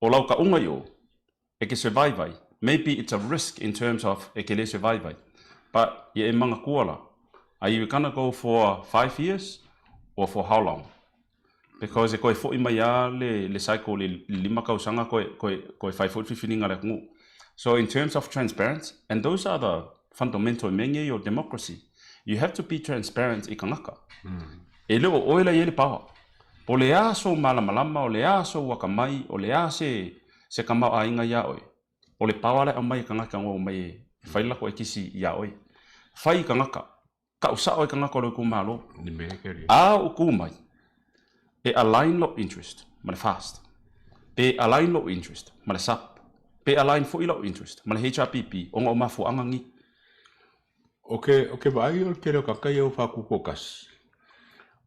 o lau tauga i o e ke survive ai, maybe it's a risk in terms of e ke le survive ai but ia e manatua la, are you gonna go for 5 years or for how long? Because e toe foi mai lava le cycle i le 5 tausaga toe fai foi le filifiliga a le atunuu. So in terms of transparent, and those are the fundamental i mea nei o democracy, you have to be transparent i tagata. E le o oe la e i ai le power. Po o le a sou malamalama, o le a sou akamai, o le a se se tamaoaiga iā oe, o le power la e aumai e tagata ua omai e fai le latou aikisi iā oe. Fai i tagata, tau sao i tagata o lou itumalo. A ou tu mai, e align lou interest ma le FAST, pe align lou interest ma le SUP, pe align foi lou interest ma le HRPP ona o mafuaaga ni. O ke, o ke vaai o le tele o tagata ia ua faakukuokasi,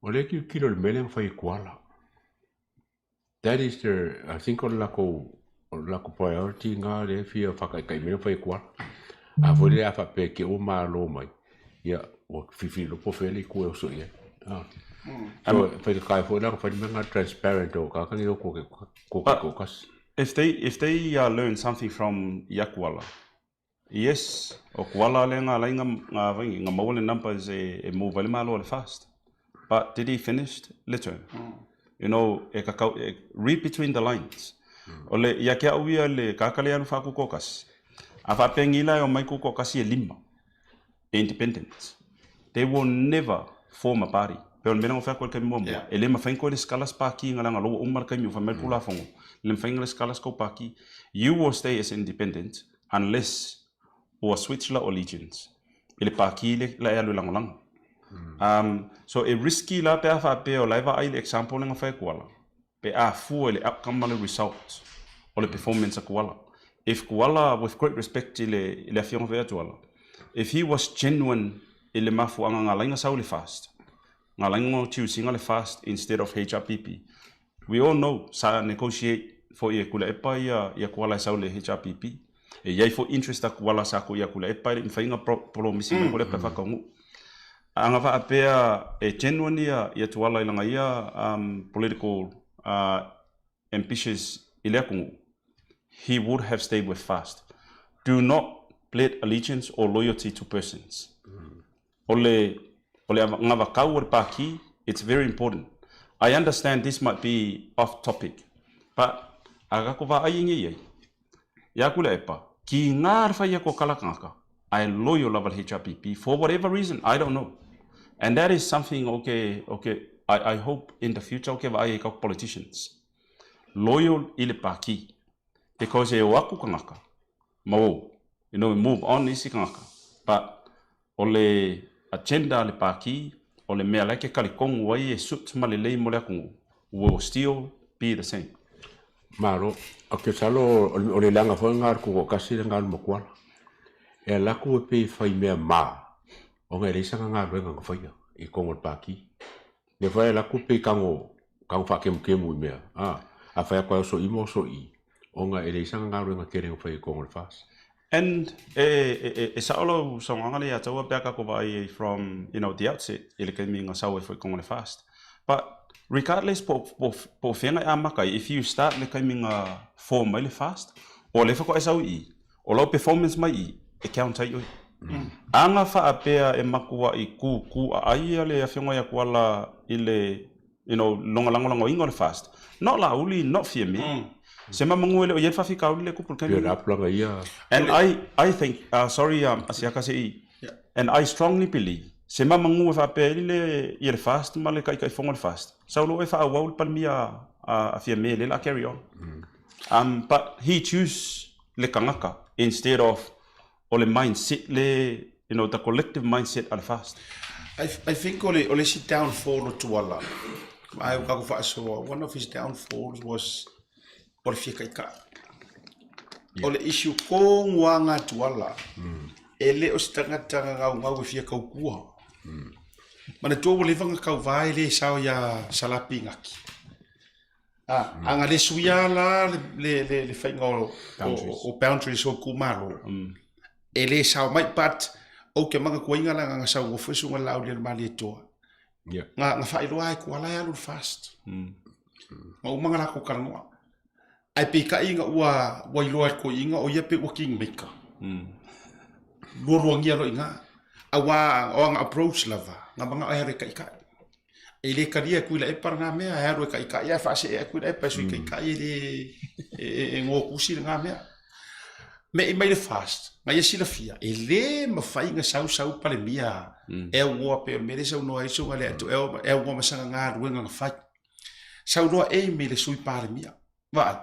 o lea e tilotilo i le mea lea na fai e Tuala. That is their, I think o le latou, o le latou priority na lea e fia faataitai mai na fai e Tuala. A foi lea a faapea te i ua malo mai, ia ua filifili loa po o fea le itu e oso i ai. Ah. So, e faigata ai foi la ona fai le mea lena transparent o tagata nei o toatasi. If they, if they learn something from ia Tuala, Yes, o Kuala lea nga alai nga nga nga maua le numbers e e move ai le malo a le fast. But did he finished le term? You know, e kakau, e, read between the lines. O le, ia ke au ia le kaka le alu whakukokasi. A whaapengi la e o mai kukokasi e lima. E independent. They will never form a party. Pe o le mea lea na fai atu ai le taimi muamua, e le mafai ona toe lesitala se paki leaga o lea ua uma le taimi ua fai mai le Tulafono, e le mafai ona lesitala se tou paki. You will stay as independent unless ua switch lau allegiance i le paki le la e alu e lagolago. Um, so e risky la pe a faapea o la e vaai le example lea na fai e Kuala, pe a fua i le outcome ma le result o le performance a Kuala. If Kuala, with great respect i le, i le afioga foi ia Tuala, if he was genuine i le mafuaaga na ala ai na sau le fast, na ala ai na choose ina le fast instead of HRPP, we all know sa negotiate foi e Tuilaepa ia, ia Kuala e sau i le HRPP. E i ai foi interest a Kuala sa ko ia Tuilaepa e le i mafai ona polomisi mai Tuilaepa e whakaunuu. Ana faapea e genuine ia, ia Tuala i lana ia um, political uh, ambitious i le atunuu, he would have stayed with fast. Do not pledge allegiance or loyalty to persons. O le, o le gavakau o le Pākī, it's very important. I understand this might be off topic, but a kako vaai i nei ai, ia Tuilaepa, ki ngā le whai ako kala tangata, I loyal lava le HRPP for whatever reason, I don't know. And that is something okay, okay, I, I hope in the future okay vaai ai kau politicians. Loyal i le Pākī. Because e o aku tangata, ma o, you know, move on isi tangata. But o le agenda a le Pākī, o le mea la e ke kalikonu ai e suit ma lelei mo le atunuu, will still be the same. Malo, o ke salo o le leaga foi lena o le tutoatasi lena o le Motuala. E alu atu e pei e fai mea ma, ona e leai sana galuega na faia i totonu o le Pākī. Lea foi e alu atu pei tago, tago faakemukemu i mea, a, a fai atu ai oso i ma oso i, ona e leai sana galuega tele na faia i totonu o le FAST. And e, e, e sao lau saunoaga lea ia taua pe a tatou vaai ai from, you know, the outset i le taimi na sau ai foi i totonu o le FAST. But regardless po, po, po o fea na e amata ai, if you start le taimi na form ai le FAST, o lea faatoa e sau i i, o lau performance mai i i, e count ai oe. Aga faapea e matuai kūkū aai ia le afioga ia Tuala i le you know, lona lagolagoina o le FAST. Not Laauli, not Fiame. Mm. Se mamagu e le o i ai le faafitauli le tupu i le taimi. Pei o le apulaga ia. And I, I think, uh, sorry, um, Asiaka se i, yeah. and I strongly believe, se mamagu e faapea ai le, ia le FAST ma le taitaifono o le FAST. Sau loa e faaauau le Palemia a, a Fiame lea la carry on. Mm. Um, but he choose le tagata instead of o le mindset le, you know, the collective mindset a le FAST. I, I think o le, o le isi downfall o Tuala, ai o kako faasoa, one of his downfalls was o le fia taitai. O le issue koguaga Tuala, e le o se tagata gagaugau e fia kaukua. Manatua ua leva ona kauva e le sao ia Salapi Gaki. A, a na le suia la le faiga o boundaries o itumalo, e le sao mai, but ou te manatuaina la na saunoa foi susuga i le Laaulialemalietoa, na faailoa ai Tuala e alu i le FAST. Na uma ona latou talanoa. Ae peitai ina ua ua iloa e le toeaina o ia pei ua king maker. Lualuagia loa i ina. Aua o ana approach lava, na manao e alu e taitai. E le talia e Tuilaepa lena mea, e alu e taitai ae faasee atu Tuilaepa e Sui Taitai e le e gotusi lena mea. Me'i mai le FAST, na ia silafia, e le mafai ona sau sau Palemia e aunoa pei o le mea lea e saunoa ai le Susuga i le e aunoa ma sana galuega na fai. Sau loa aim i le Sui Palemia. Vaai.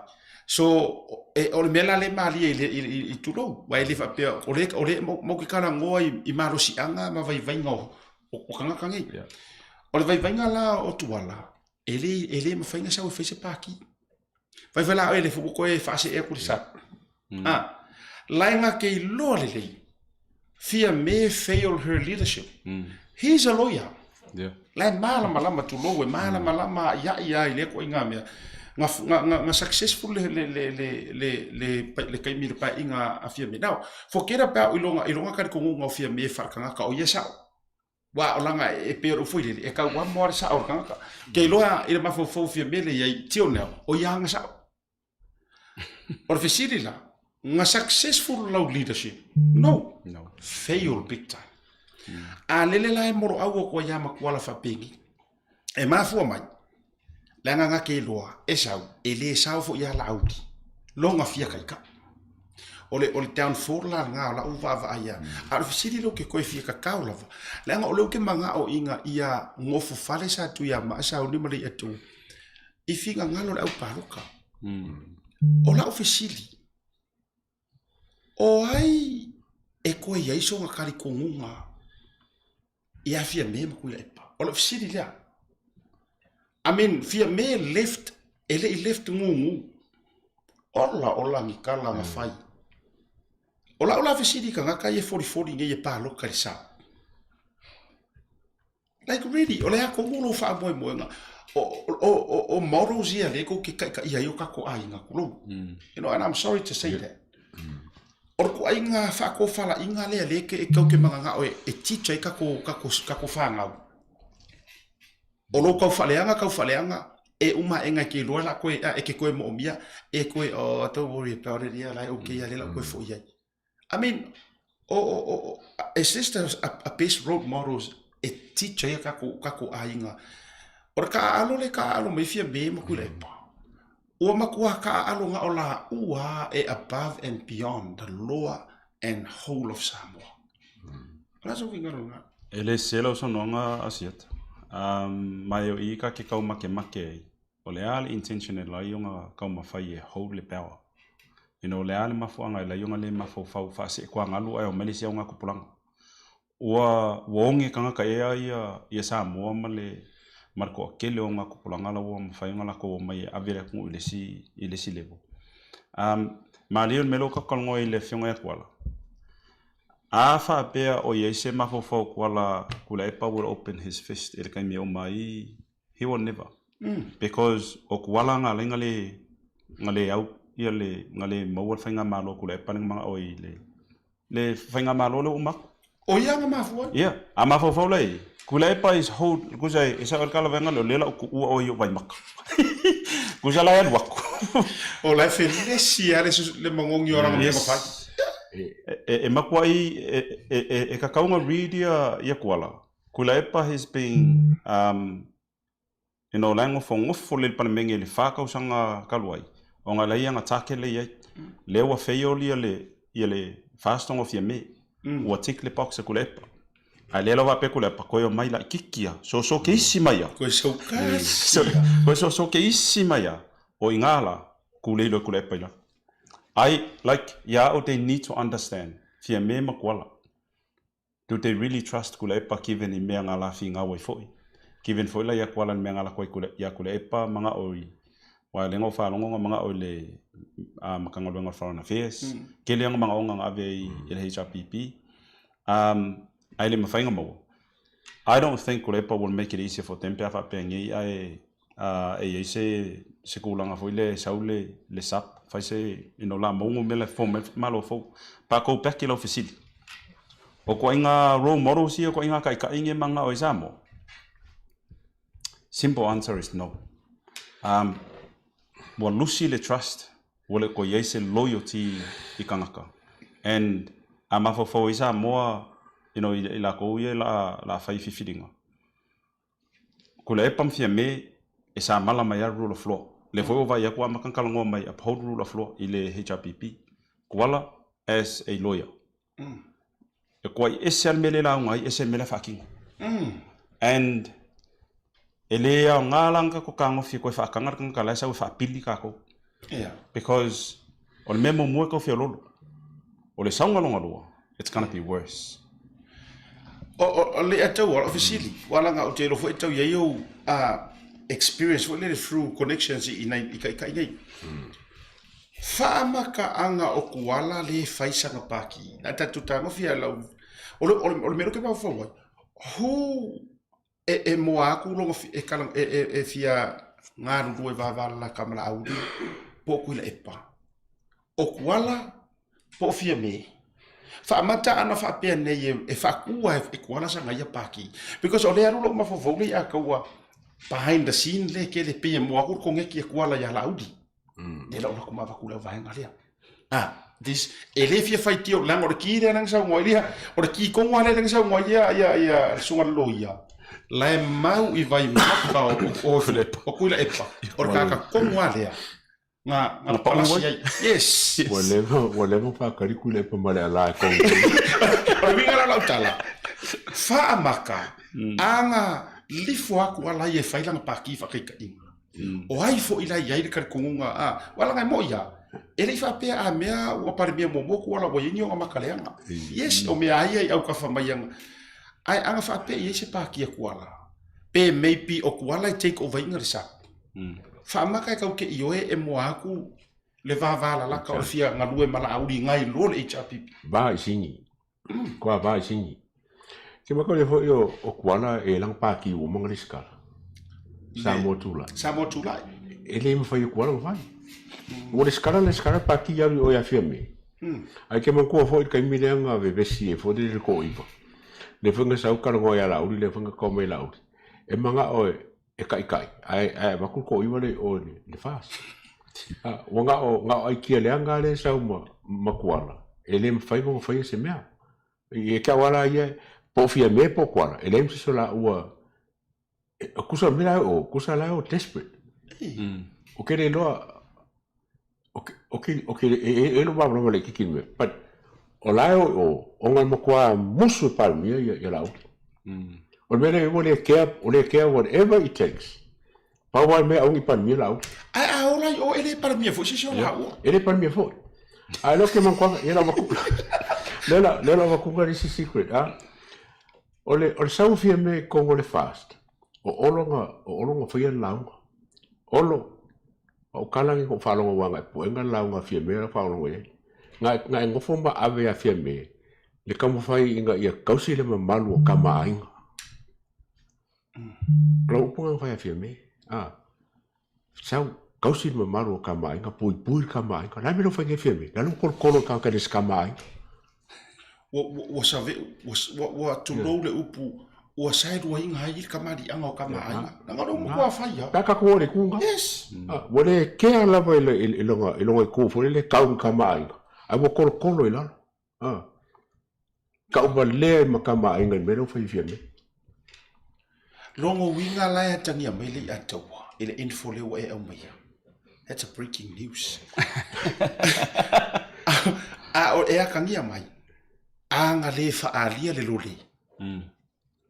So, e, o le mea la lea e malie i, i, i, i tulou, aua e le faapea, o le, o le matou te talanoa i, i malosiaga ma vaivaiga o, o, o tagata nei. Yeah. O le vaivaiga la o Tuala, e le, e le mafai ona sau e fai se pākī. Vaivai la oe le foi ua toe faasee atu le SUPP. Ah, lae ga ke iloa lelei, Fiame fail her leadership. He's a lawyer. Yeah. Lae malamalama tulou e malamalama a'ia'i a i lea ituaiga mea. Ga, ga, ga, ga successful le, le, le, le, le, le, le taimi i le paeaiga a Fiame. Now, forget about i lona, i lona talitonuga o Fiame faaletagata o ia sa'o. Aua o lana e pei o le ufu lele, e tau amo lava le sa'o o le tagata. Ke iloa i le mafaufau o Fiame lea i ai till now, o ia lava na sa'o. O le fesili la, na successful lau leadership? No. No. Fail big time. A lele la e moloau atu ai ia Matuala faapenei. E mafua mai, leaga na te iloa, e sau, e le sao foi ia Laauli, lona fia taitai. O le, o le downfall la lena o lau vaavaai ia. A o le fesili lea ou te toe fia tatao lava, leaga o lea ou te manao ina ia nofofale Sa Tuiamaa, Sauni ma Leiato, i finagalo o le au palota. O lau fesili, o ai e toe i ai sona talitonuga ia Fiame ma Tuilaepa? O lau fesili lea. I mean, Fiame left, e le i left gugu. Ola ola ni tala na fai. O lau la fesili i tagata ia e folifoli nei e palota i le sa. Like really, o le a tonu lou faamoemoega? O, o, o, o models ia lea tou te taitaia ai o tatou aiga, tulou. You know, and I'm sorry to say that. O le ituaiga faatofalaiga lea lea e tou te mananao e, e teach ai tatou, tatou, tatou fanau. O lou tau faaleaga, tau faaleaga, e uma aʻega e te iloa la koe, e te toe moomia, e toe, oh, don't worry about it, ia, la e okay, ia lea la koe foi ai. I mean, o, o, o, is this the, a, a best role models e teach ai a kākou, kākou aiga? O le kaʻaʻalo le kaʻaʻalo mai Fiame ma Tuilaepa. Ua matua kaʻaʻalo na o lāua e above and beyond the law and whole of Samoa. O le a sou finagalo lena? E le sese lau saunoaga Asiata. Um, ma e o i ka ke kau makemake ai. O le a le intention e lai ona taumafai e hold le power? You know, o le a le mafuaaga e lai ona le mafaufau faaseekuagalu ae omai le isi auga tupulaga. Ua, ua oge tagata ea ia, ia Samoa ma le, ma le toatele o auga tupulaga la ua mafai ona latou omai e ave le atunuu i le isi, i le isi level. Um, malie o le mea lea ua tatou talanoa ai i le afioga ia Tuala, a faapea o i ai se mafaufau o Tuala Tuilaepa will open his fist i le taimi e uma ai he will never because o Tuala nga alai nga le nga le au ia le nga le maua le faigamalo a Tuilaepa le nga manao ai le le faigamalo le ua uma atu. O ia nga mafua ai. Ia, a mafaufau la i Tuilaepa is hold kusa e sao le kalaveanga lea o lea la u tuua oe i ou vaimaka. Kusa la e alu atu. O la e felesi lava le le magogi o lana mea mafai. E e makuai e e e tatau ona read ia ia Tuala. Tuilaepa has been um, you know, la e nofonofo lelei le Palemene i le fa tausaga talu ai, ona la ia na target lea i ai. Lea ua fail ia le, ia le FAST ona o Fiame. Ua tick le box a Tuilaepa. Ae lea lava faapea Tuilaepa, toe omai laitiiti lava, soso keisi mai lava. Toe saukasi lava. Toe soso keisi mai lava, o i ina la, tulei loa e Tuilaepa i lalo. I, like, ia au they need to understand, Fiame ma Tuala. Do they really trust Tuilaepa given i mea nga la figau ai foi? Given foi la ia Kuala ni mea nga lako ai ia Tuilaepa mangao i wa lenga o faalogo nga mangao i le Matagaluega o le Foreign Affairs, tele lava manaoga na ave ai i le HRPP, ae le mafai ona maua. I don't think Tuilaepa will make it easier for them pe a faapea nei ae e i ai se tulaga foi lea e sau le SAP fai se you know la maua mea la e form ai le Malo fou. But go back i lau fesili, o ituaiga role models ia, o ituaiga taitai nei e mananao ai Samoa? Simple answer is no. Um, ua lusi le trust, ua le toe i ai se loyalty i tagata. And a mafaufau ai Samoa, you know, i latou ia la fai filifiliga, Tuilaepa ma Fiame e samala mai lava le rule of law. Lea foi ua vaai atu ua amata ona talanoa mai uphold rule of law i le HRPP. Tuala as a lawyer. E kuai ese lava le mea lea e lauga ai, ese le mea la e faatino. And e le aoga la ona tatou fetagofi e toe faataga le tagata la e sau e faapili tatou. Because o le mea muamua e tau feololo. O le sauga lona lua, it's gonna be worse. O le tau o fesili, ua laga ou te iloa foi e tau i ai ou experience foi lele through connections i nai i taitai nei. Faamakaaga o Kuala le fai sana pāki'i. Na tatou tagofi a lau o le o le mea lea ou te mafaufau ai, who e moa atu lona e kala e fia galulue vavalalata ma Laauli po o Tuilaepa. O Kuala po o Fiame. Faamata ana faapea nei e faatu e Kuala sana ia pāki'i. Because o lea alu lou mafaufau lea ia taua behind the scene lea kele pei e moa atu le koneti a Kuala ia Laauli. Lea la o latou avatu lau vaega lea. Ah, this, e le fia faitio, leaga o le ki lea na saunoa ai lia, o le ki kogo lea na saunoa ai ia, ia, ia, le susuga i le loia, la e mau i Vaimaka o, o, o Tuilaepa, o le tagata tonu lava lea, na, na palasi ai. Yes. Ua leva, ua leva ona faatali Tuilaepa ma le ala e kogo. O le uiga la o lau tala, faamaka, aga lifo atu ala ia e fai lana pākī faataitaiga. O ai foi la i ai le talitonuga, a, aua leaga e moni lava, e le i faapea a mea ua Palemia muamua Tuala ua i ai ni ona mataleaga. Yes, o mea a ia i autafa mai ana, ae ana faapea e i ai se pāti a Tuala, pe maybe o Tuala e take over ina le SAP. Faamata e tau te ioe e moa atu le vavalalata o le fia galue ma Laauli nai lo le HRPP. Va i sigi. Kua va i sigi. Ke maka le foi o, o Kuala e langa pāki ua manga le sikala. Samoa Tulai. Samoa Tulai. E le mawhai o Kuala mawhai. Ua le sikala le sikala pāki alu o ia fia me. Ai ke mangkua foi kai mi leanga vevesi e foi le ko iwa. Le whanga sau karangoa ia lauli, le whanga kau mai lauli. E manga oe, e kaʻikaʻi, ae, ae avatu le toʻiwa lea i o i le, le FAST. A, ua na o, na o aikia leaga lava lea e sau ma, ma Kuala, e le mafai ona faia se mea. E ke au ala ia, po o Fiame po o Kuala, e leai ma se isi o laua, e, kusa o le mea la e o, kusa la e o desperate. O ke le iloa, Ok, ok, ok, e, e lo malamalama laitiiti le mea, but o la e o i o, ona e matua musu e Palemia ia, ia Laauli. O le mea lea, ua le kea, ua le kea whatever it takes. Pau lava le mea aua ne i Palemia Laauli. Ae a ola i o, e le Palemia foi se isi o laua. E le Palemia foi. Ae lea ou te manatua, ia la avatu, lea la, lea la avatu le isi secret, a. O le, o le sau o Fiame i totonu o le FAST, o Olo na, o Olo na faia le lauga. Olo, O tala nei na ou faalogo aua na e puega le lauga a Fiame la faalogo i ai. Na e, na e nofo ma ave ia Fiame le taumafai ina ia tausi le mamalu o tama a aiga. O lau upu na na fai a Fiame, a, sau, tausi le mamalu o tama a aiga, puipui le tama a aiga. O le a le mea lea ua fai nei e Fiame? La le ua tolotolo i le tagata e le o se tama a aiga. Ua, ua, ua save, ua, ua, ua tulou le upu, ua saeluaina ai le kamaliʻaga o kamaʻāina. Leaga o le upu ua fai lava. Pe a tatou o i le itu lena. Yes. Ua le kea lava i le, i lona, i lona itu foi lele tau i kamaʻāina, ae ua tolotolo i lalo. Tauvalea ai ma kamaʻāina i le mea lea ua fai e Fiame. Lona uiga la e atagia mai le i'a taua i le info lea ua e aumaia. That's a breaking news. A o e atagia mai, aga le faaalia le lole.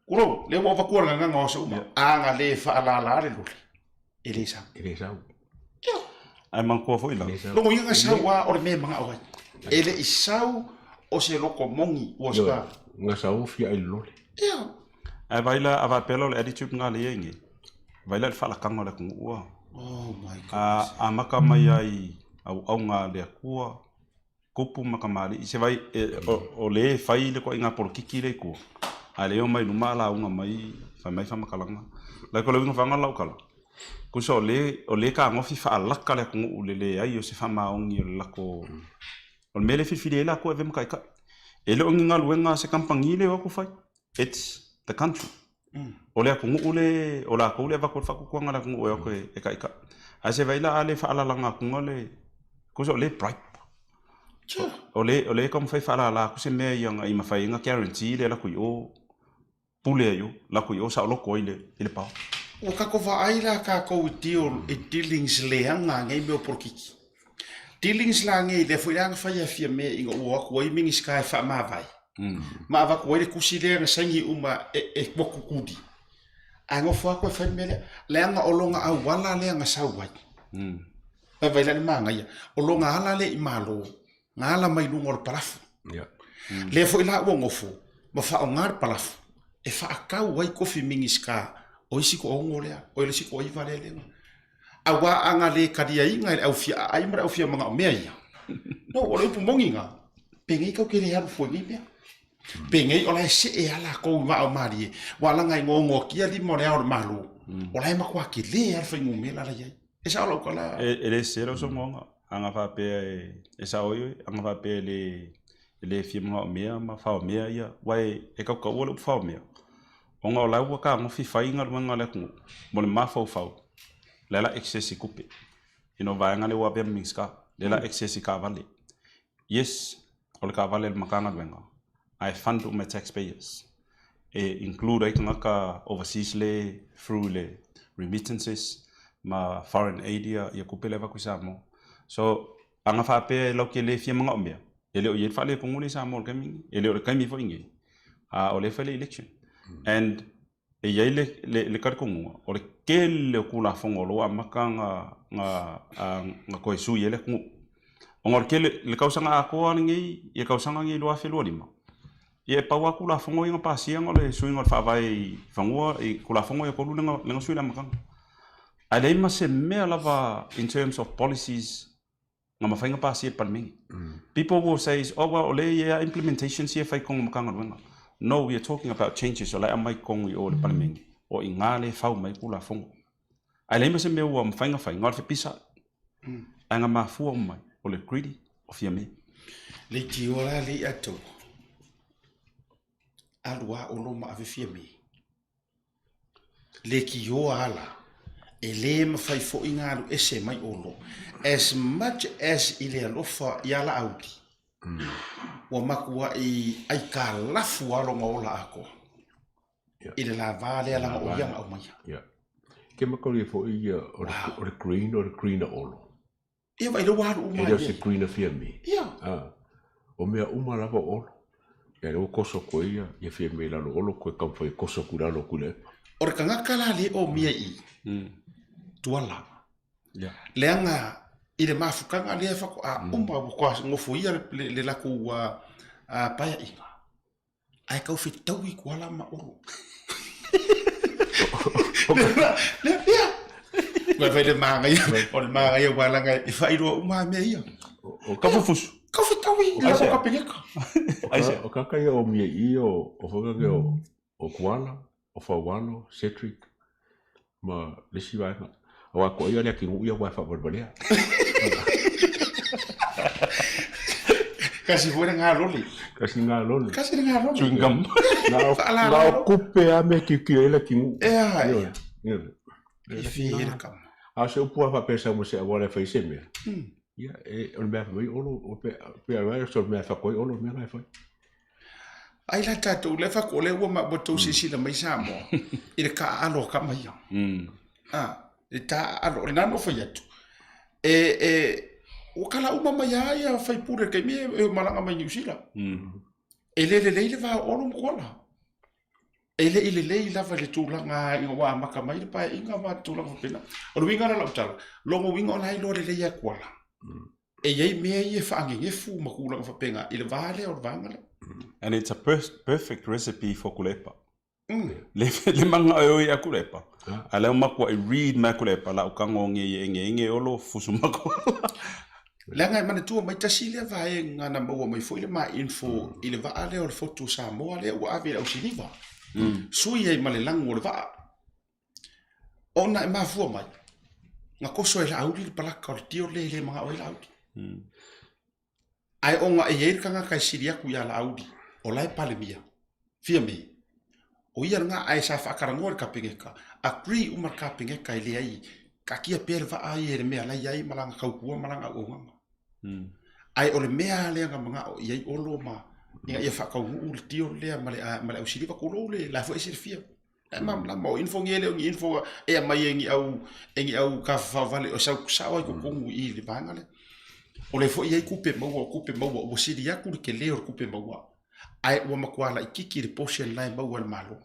Kulou, lea ua avatua le gagana o aso uma. Aga le faalala le lole. E le sau. E le sau. Ae manatua foi la. Lona uiga na sau lava o le mea e manao ai. E le i sau o se loko moni ua sa. Na sau fia i le lole. Ia. Ae vaai la, a faapea la o le attitude lena lea e i ai nei, vaai la i le faalakaga o le atunuu a. Oh my goodness. A amata mai ai. Auauna a le Atua, tupu ma kamali'i, se vai, e, o, o lē e fai le toaiga polokiki lea i tua, ae le omai i luma a lauga mai, fai mai faamatalaga. Like o le uiga faga o lau tala, tusa o lē, o lē tagofi faalaka le atunuu i le leai o se faamaoni o le latou, o le mea lea e filifili ai latou e avea ma taitai. E le o ni galuega a se kamupani lea e o atu fai, it's the country. O le atunuu le, o latou le avatu ai le faatuatuaga i le atunuu e o atu e taitai. Ae se vaai la a le faalalaga atuga le, tusa o lea e bribe. O lea, o lea e taumafai e faalala atu se mea ia ina ia mafai ai ona guarantee le alu atu i o, pule ai i o, alu atu i o saoloto ai i le power. Ua tatou vaai la tatou i deal, i dealings leaga a nei mea o polokiki. Dealings la nei, lea foi la na fai e Fiame ina ua o atu ai Minisita e faamavae, ma avatu ai le tusi lea na saini uma e, e Kuli. Ae nofo atu e fai le mea lea, leaga o lona auala lea na sau ai. Vaivai la le manaia, o lona ala lea i Malo, na ala mai luga o le palafu. Lea foi la ua nofo ma faaaoga le palafu e faatau ai kofi Minisita o isi toaono lea, o le isi toaiva lea lea. Aua a na le taliaina e le au fiaaai ma le au fiamanaomea ia, no, o le upu moni na, penei tatou te le alu fua i nei mea. Penei o la e see lava latou i vaa o malie, ua laga e goagoatia lima o le Ao o le Malo, o la e matua tele lava le fuainumera la e i ai. E sao lau tala? E le sese lau saunoaga, a na faapea e sao ai oe, a na faapea e le e le fia manaomea ma faomea ia, aua e tautaua le upu faomea, ona o la ua tagofi fai galuega a le atunuu mo le mafaufau, lea la excess i tupe, you know, vaega lea ua avea ma Minisita, lea la excess i taavale. Yes, o le taavale a le Matagaluega, ae fund uma e taxpayers, e include ai tagata overseas le through le remittances ma foreign aid ia, ia tupe lea e avatu i Samoa. So, a na faapea e latou te le fia manaomea, e le o i ai le faaletonu lea i Samoa i le taimi lenei. E le o le taimi foi lenei, a o lea e fai le election. And e i ai le, le, le talitonuga, o le tele o Tulafono o lo o amata na, na, na toe sui ai le atunuu. Ona o le tele, le tausaga atoa lenei, ia tausaga nei 2025, ia e pau lava Tulafono ia na pasia na o le suiga o le Faavae i fanua, i Tulafono ia e tolu lea na sui i le amataga. Ae leai ma se mea lava in terms of policies na mafai na pasia e le Palemene. People will say, oh well, o lea e i ai implementations ia e fai i totonu o Matagaluega. No, we are talking about changes o la e aumai i totonu i o i le Palemene, o i ina lea e fau mai ai Tulafono. Ae leai ma se mea ua mafai na fai, na o le fepisa. Ae na mafua uma mai, o le greedy o Fiame. Leitioa la lea ia tou, alu a Olo ma ave Fiame. Leitioa ala, e le mafai foi na alu ese mai Olo. As much as i le alofa ia Laauli, ua matuai aikalafu lava lona ola atoa i le lava lea leaga o ia na aumaia. Ia. Ke makalia foi ia o le green o le green a Olo. Ia vaai lea ua alu uma ai. E le o se green a Fiame. Ia. Ah. O mea uma lava o Olo. Ia lea ua koso atu ai ia Fiame i lalo o Olo koe taumafai e koso atu i lalo o Tuilaepa. O le tagata la lea e omia i i, Tuala. Ia. Leaga i le mafutaga lea faatoa uma ua toa nofoia le latou paeaiga. Ae tau fetaui Tuala ma Olo. Lea, ia. Ua fai le manaia, o le manaia ua laga e faailoa uma lava mea ia. Ka fufusu. Tau fetaui i lalo o Kapeneta. O kaka ia o mia i o o whakake o o Kuala, o Faualo, Cedric, ma le isi vaega. Aua ko ia le atinuu ia ua e faavalevalea. Kasi foi le galole. Kasi galole. Kasi le galole. Chewing gum. Na o kupe a me kiukio ai le atinuu. Ea, ea. E fi e le kama. A o se upu a faapea sau ma se auala e fai se mea. Ia, e, o le mea fai mai Olo, o pe, pe a o se mea fai Olo, o le mea la e fai. Ai la tatou lea faatoa o lea ua ua tou silasila mai Samoa i le taaalo a tama ia. A, le taaalo, o lena na ou fai atu, e, e, ua kala uma mai lava ia faipule i le taimi e malaga mai Niu Sila. E le lelei le va o Olo ma Kuala. E le i lelei lava i le tulaga ina ua amata mai le paeaiga ma tulaga faapena. O le uiga la o lau tala, lona uiga o la e iloa lelei e Kuala. E i ai mea ia e faagegefu ma tulaga faapena i le va lea o le vaega lea. And it's a perfect recipe for Tuilaepa. Le le manao e oi ia Tuilaepa. A lea ua matuai read mai Tuilaepa la u tago nge i e enge enge olo fusu ma Kuala. Leaga e manatua mai tasi lea vaega na maua mai foi le ma info i le vaa lea o le Fotu o Samoa lea ua ave i le ausiliva. Sui ai ma le lagu o le vaa. Ona e mafua mai, na koso e Laauli le palaka o le tio lea e le manao ai Laauli. Ae ona e i ai le tagata e sili atu ia Laauli, o la e Palemia, Fiame, o ia lena, ae sa faatalanoa i le Kapeneta, agree uma le Kapeneta e leai, taatia pea le vaa ia i le mea la e i ai ma lana tautua ma lana auaunaga. Ae o le mea lava lea na manao i ai Olo ma ina ia faataunuu le deal lea ma le ausiliva, tulou le la foi e silafia. E malamalama o info nei e le o ni info e aumai e ni au e ni au tafafao vale o sau sao ai totonu i i le vaega lea. O lea foi e i ai tupe maua, o tupe maua ua sili atu le tele o le tupe maua ae ua matua laitiiti le portion la e maua e le Malo.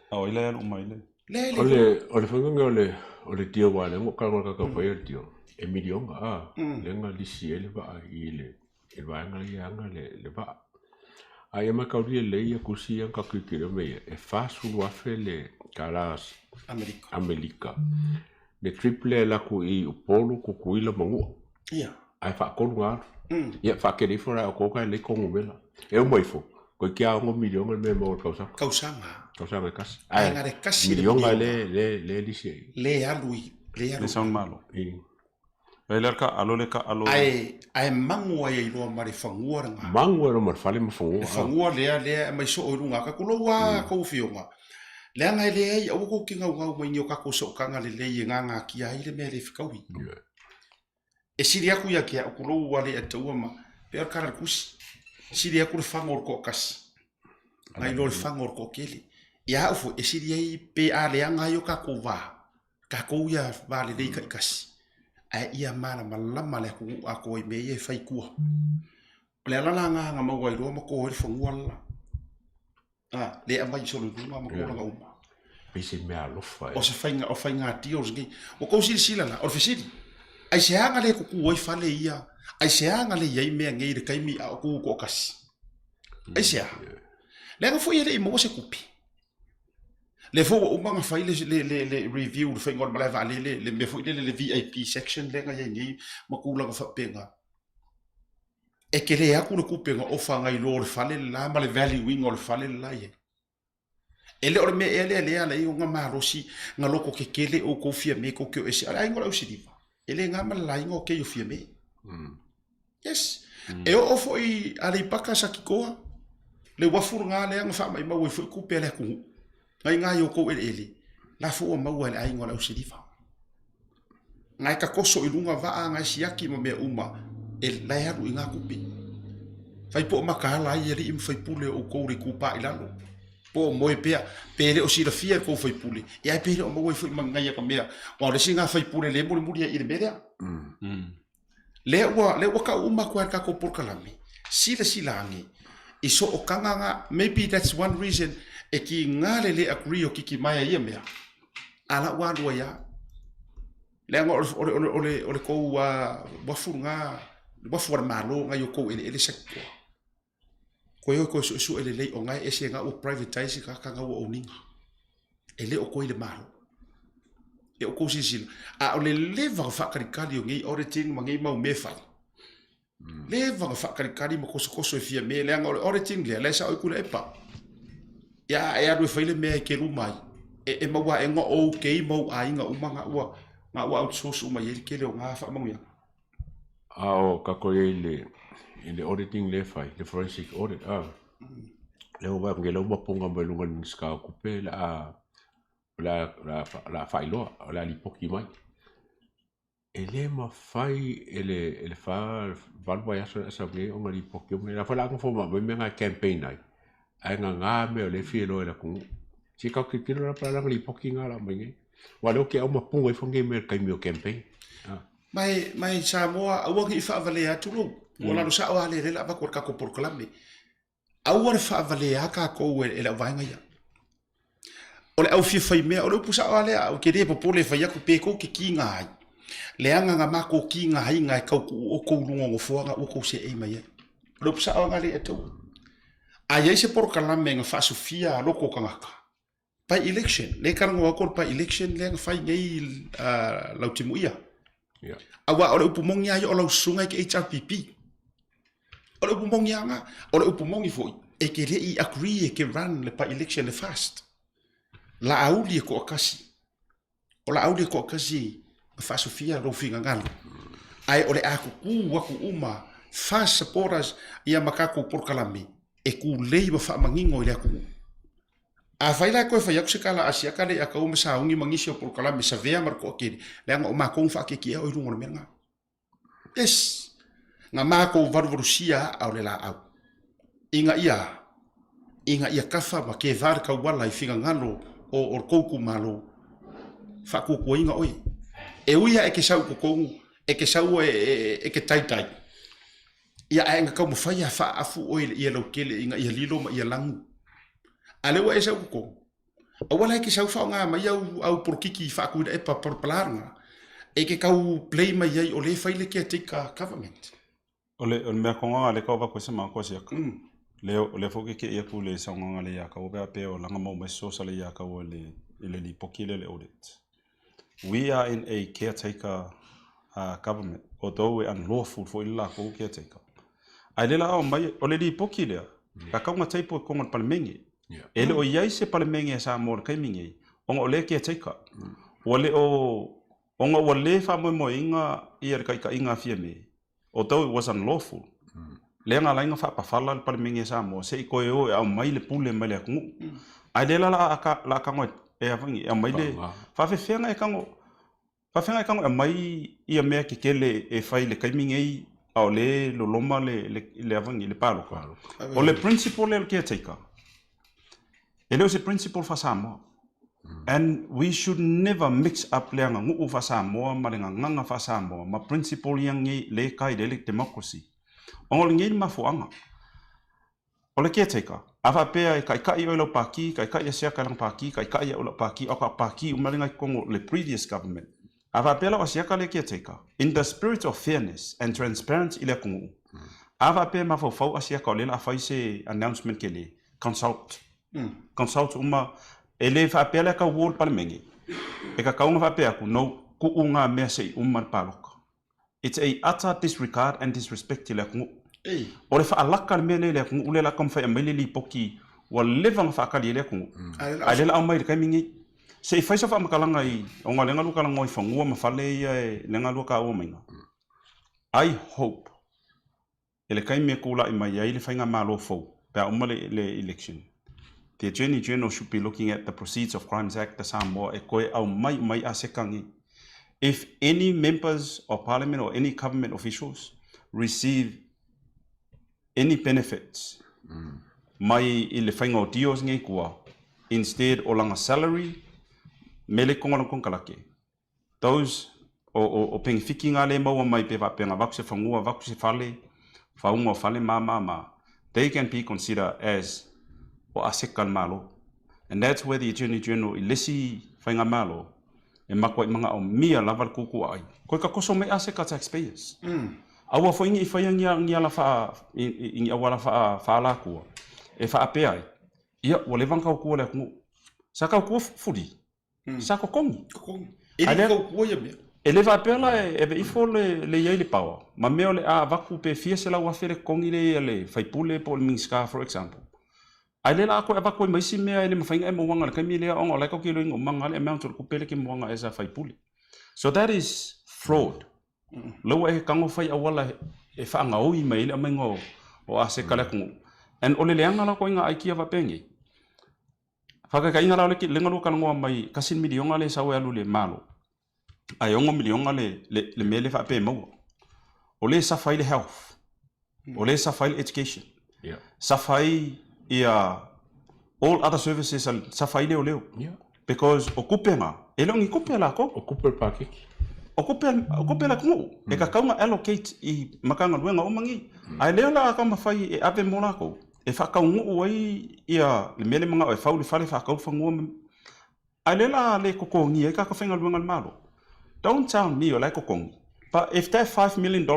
A o ai la e alu uma ai le. Le le. O le o le faiga o le o le deal aua lea na ou talanoa i le tagata faia le deal e miliona a lea na lisi ai le vaa i le i le vaega lea e ana le vaa. A ia mataulia lelei ia tusi ia na tatou tilotilo mai ai, e $40,000 le tala Amerika le trip lea e alu atu i Upolu, Tutuila ma Manua. Ae faatolu ona alu. Ia faatele ifo la e outou na e lelei tou numera. E uma ifo, toeitiiti lava $6 miliona le mea e maua i le tausaga. Tausaga. Tausaga e tasi. Ae na o le tasi le miliona lea e lisi ai. Le alu i, le alu. Le Malo. Ai le ka alo le ka alo. Ae ae magu ai ai loa ma le fanua lena. Magu ai loa ma le fale ma fanua. Le fanua lea lea e aumai soo i luga aka kulou a kou afioga. Leaga e leai aua kou te gaugau mai ni o kakou sootaga lelei e gagatia ai le mea le fekaui. E sili atu ia te au kulou a le ataua ma pei o le kala o le kusi. Sili atu le faga o le toatasi nai lo le faga o le toatele. Ia au foi e sili ai pe a leaga ai o kakou va Tatou ia va lelei taitasi, ae ia malamalama le atunuu atoa i mea ia e fai i tua. O le ala la lena na maua ai loa ma to ai le fanua le la. A, lea e aumai solo i luga ma tulaga uma. Pei se mea alofa e. O se faiga, o faiga deals nei. Ua tou silasila la, o le fesili, aisea na le tutu ai fale ia? Aisea na le i ai mea nei i le taimi a o tu toatasi? Aisea? Leaga foi e le i maua se tupe. Lea foi ua uma ona fai le, le, le, le review le faiga o le malae vaalele, le mea foi lele le VIP section lea na i ai nei ma tulaga faapena. E tele atu le tupe na ofa nai lo le fale le la ma le value ina o le fale le la i ai. E le o le mea ea lea lea ala ai ona malosi na loko kekele outou Fiame tou te o ese. A o le aiga o le ausiliva, e le na ma le laina o kei o Fiame. Yes. E oo foi Aleipata Satitoa, le uafu lena lea na faamaimau ai foi tupe a le atunuu. Nai na i outou eleele, la foi ua maua e le aiga o le ausiliva. Na e tatoso i luga vaa, na e siaki ma mea uma, e la e alu i na tupe. Fai po o mataala ai alii ma faipule o outou i le itupa i lalo. Po o moe pea, pe le o silafia e le tou faipule, ia ae pe le o maua ai foi ma nai ata mea. Aua o le isi na faipule le mulimuli ai i le mea lea. Lea ua, lea ua tau uma atu ai le tatou polokalame, silasila ane i sootaga na, maybe that's one reason e tiga le le agree o Titimaya i ia mea, a la ua alu ai lava. Leaga o le, o le, o le, o le, o le tou uafu lena, le uafu a le Malo lena i o tou eleele Satitoa. Koe o e toe suesue lelei ona e ese na ua privatize tagata na ua own ina. E le o koe i le Malo. E o kou silasila. A o le leva ona faatalitali o nei auditing ma nei mau mea e fai, leva ona faatalitali ma kosokoso e fia mea, leaga o le auditing lea, la e sao ai Tuilaepa. Ia a e alu e fai le mea e te luma ai, e maua ae na ok ma ou aiga uma na ua, na ua outsource uma i ai le tele o na faamanuiaga. A o tatou i ai i le, i le auditing lea e fai, le forensic audit, a, lea ua vaai atu nei la ua mapuga mai luga o le Minisita o Tupe o le a, o le a, o le a, o le a faailoa, o le a lipoti mai. E le mafai e le, e le fa, valu vaiaso lea a sau nei ona lipoti uma. O la foi o le a nofo ma aumai mea na e campaign ai, ae gagā mea o lea e fia iloa e le atunuu. Se i tatou tilotilo la po o le a lana lipoti lena o le a aumai nei. Aua o lea ou te aumapuga ifo nei mea i le taimi o campaign. Mai, mai Samoa, aua ne i faavalea atu lou. Ua lalo sao lava lea la avatu e le tatou polokalame. Aua le faavalea tatou e le auvaega ia. O le au fia fai mea, o le upu sao lava lea, ou te le popole e fai atu pe tou te kiga ai. Leaga na matou kigaina e tau tuu outou i luga o nofoa ua tou seei mai ai. O le upu sao lena lea e taua. A i ai se polokalame na faasofia a loko tagata, by election, lea e talanoa atu o le by election lea na fai nei Lautimuia. Aua o le upu moni lava ia o lau susuga e ke HRPP. O le upu moni lava na. O le upu moni foi, e te le i agree e ke run le by-election le fast. Laauli e toatasi. O Laauli e toatasi na faasofia lou finagalo. Ae o le a tutu atu uma fast supporters ia ma tatou polokalame e tulei ma faamanino i le atunuu. Afai la e toe fai atu se tala Asiata le ia tau ma sauni ma nisi o polokalame savea ma le toatele, leaga o matou na faatietie o i luga o le mea lena. Yes! Na matou valuvalusia aa o le laau, ina ia, ina ia kafa ma keva le tauala i finagalo o o le tou itumalo, faatuatuaina oe. E ui lava e te sau i totonu, e te sau e, e, e te taitai, ia ae na taumafai lava faaafu oe i le ia lautele ina ia lilo ma ia lanu. A lea ua e sau i totonu, Aua la e te sau faaaoga mai au, au polokiki faa-Tuilaepa palapala e te tau play mai ai o lea e fai le caretaker government. O le, o le mea konga le kau vaku se ma ko siaka. Le o le fo ke ke ia ku le saunga le ia kau pe pe o langa mau mai so sa le ia kau le le lipoki le le audit. We are in a caretaker uh, government, although e unlawful foi le lakou caretaker. Ae le la ao mai, o le lipoki lea, ka kaunga taipo e konga le palemenge. E le o i ai se palemenge a Samoa i le taimi nei, ona o lea e caretaker. Ua le o, ona ua le faamoemoeina ia le taitaiga a Fiame, although it was unlawful, lea na ala ai ona faapafala le Palemene a Samoa se i toe o e aumai le pule mai le atunuu. Ae lea la la a la tago e a foi e aumai le faafefea e tago faafefea e tago e aumai ia mea kekele e fai i le taimi nei a o lea e loloma le le le a foi le palota. O le principle lea o le caretaker, E le o se principle faa-Samoa. And we should never mix up le aganuu faa-Samoa ma le gagaga faa-Samoa ma principle ia nei le kai le democracy. Ona o lenei le mafuaaga. O le caretaker, a faapea e kaikai oe i lau pākī, kaikai a Siaka i lana pākī, kaikai au i lau pākī, a o ka pākī uma lenga i totonu o le previous government. A faapea la o Asiata le caretaker, in the spirit of fairness and transparency i le atunuu, a faapea e mafaufau Asiata o lea o le a fai se announcement kele, consult. Consult uma, e le faapea la e tau o le Palemene, e tatau ona faapea atu, no, tuu ngā mea se i uma le paloka. It's a utter disregard and disrespect i le atunuu. O le faalaka le mea lea i le atunuu lea o le a taumafai e aumai le lipoti ua leva ona faatali ai le atunuu, a o lea o le a aumai i le taimi lenei. Se i fai sau faamatalaga i, ona o lea na lua talanoa i fanua ma fale ia e, lea na lua taua maiga. I hope i le taimi e tulai mai ai le faigamalo fou pe a uma le, le election, the Attorney General should be looking at the Proceeds of Crimes Act a Samoa e toe aumai uma ai aseta nei. If any members of parliament or any government officials receive any benefits mai i le faiga o deals nei tua instead o lana salary me le konga konokalake, Those, o, o, o penefiti ngā le maua mai pe faapea avatu se fanua, avatu se fale, faauga o fale ma, ma, ma, they can be considered as o aseka le Malo. And that's where the Attorney General i le isi faigamalo e matuai manaomia lava le tuutuuaai. Koe ka koso mai aseka taxpayers. Aua foi ne i faia ni, ni ala faa, i, i, ni auala faa, faalakua e faapea ai, ia, ua leva ona tautua le atunuu. Sa tautua fuli, Sa totogi. Totogi. E le tautua ia mea. E le faapea la e ave ifo le, le i ai le power, ma mea o le a avatu pe fia 100,000 le totogi lea i a le faipule po o le Minisita for example. Ae le la toe avatu ai ma isi mea e le mafai ona e mauaga i le taimi lea ona o la e tatou te iloaina uma le amount o le tupe lea e te mauaga as a faipule. So that is fraud. La ua e tago fai auala e faagaoi mai ai le aumaiga o, o aseta le atunuu. And o le leaga la o ituaiga aikia faapenei, Faataitaiga la o le lega lua talanoa mai tasi le miliona lea e sau e alu i le Malo, ae ono miliona le, le, le mea lea faapea e maua. O lea e suffer ai le health, o lea e suffer ai le education, yeah. suffer ai ia all other services, suffer ai leoleo. Yeah. Because o kupe ngā, e le o ni kupe a lākou. O kupe le pākiki. O kupe, o kupe la atunuu. E tatau ona allocate i Matagaluega uma nei. Ae lea o le a taumafai e ave mo lakou. E faataunuu ai ia le mea lea manao e fau le fale, faatau le fanua ma... Ae lea la le totogia ai tagata faigaluega a le Malo. Don't tell me o la e totogi. But if that $5 million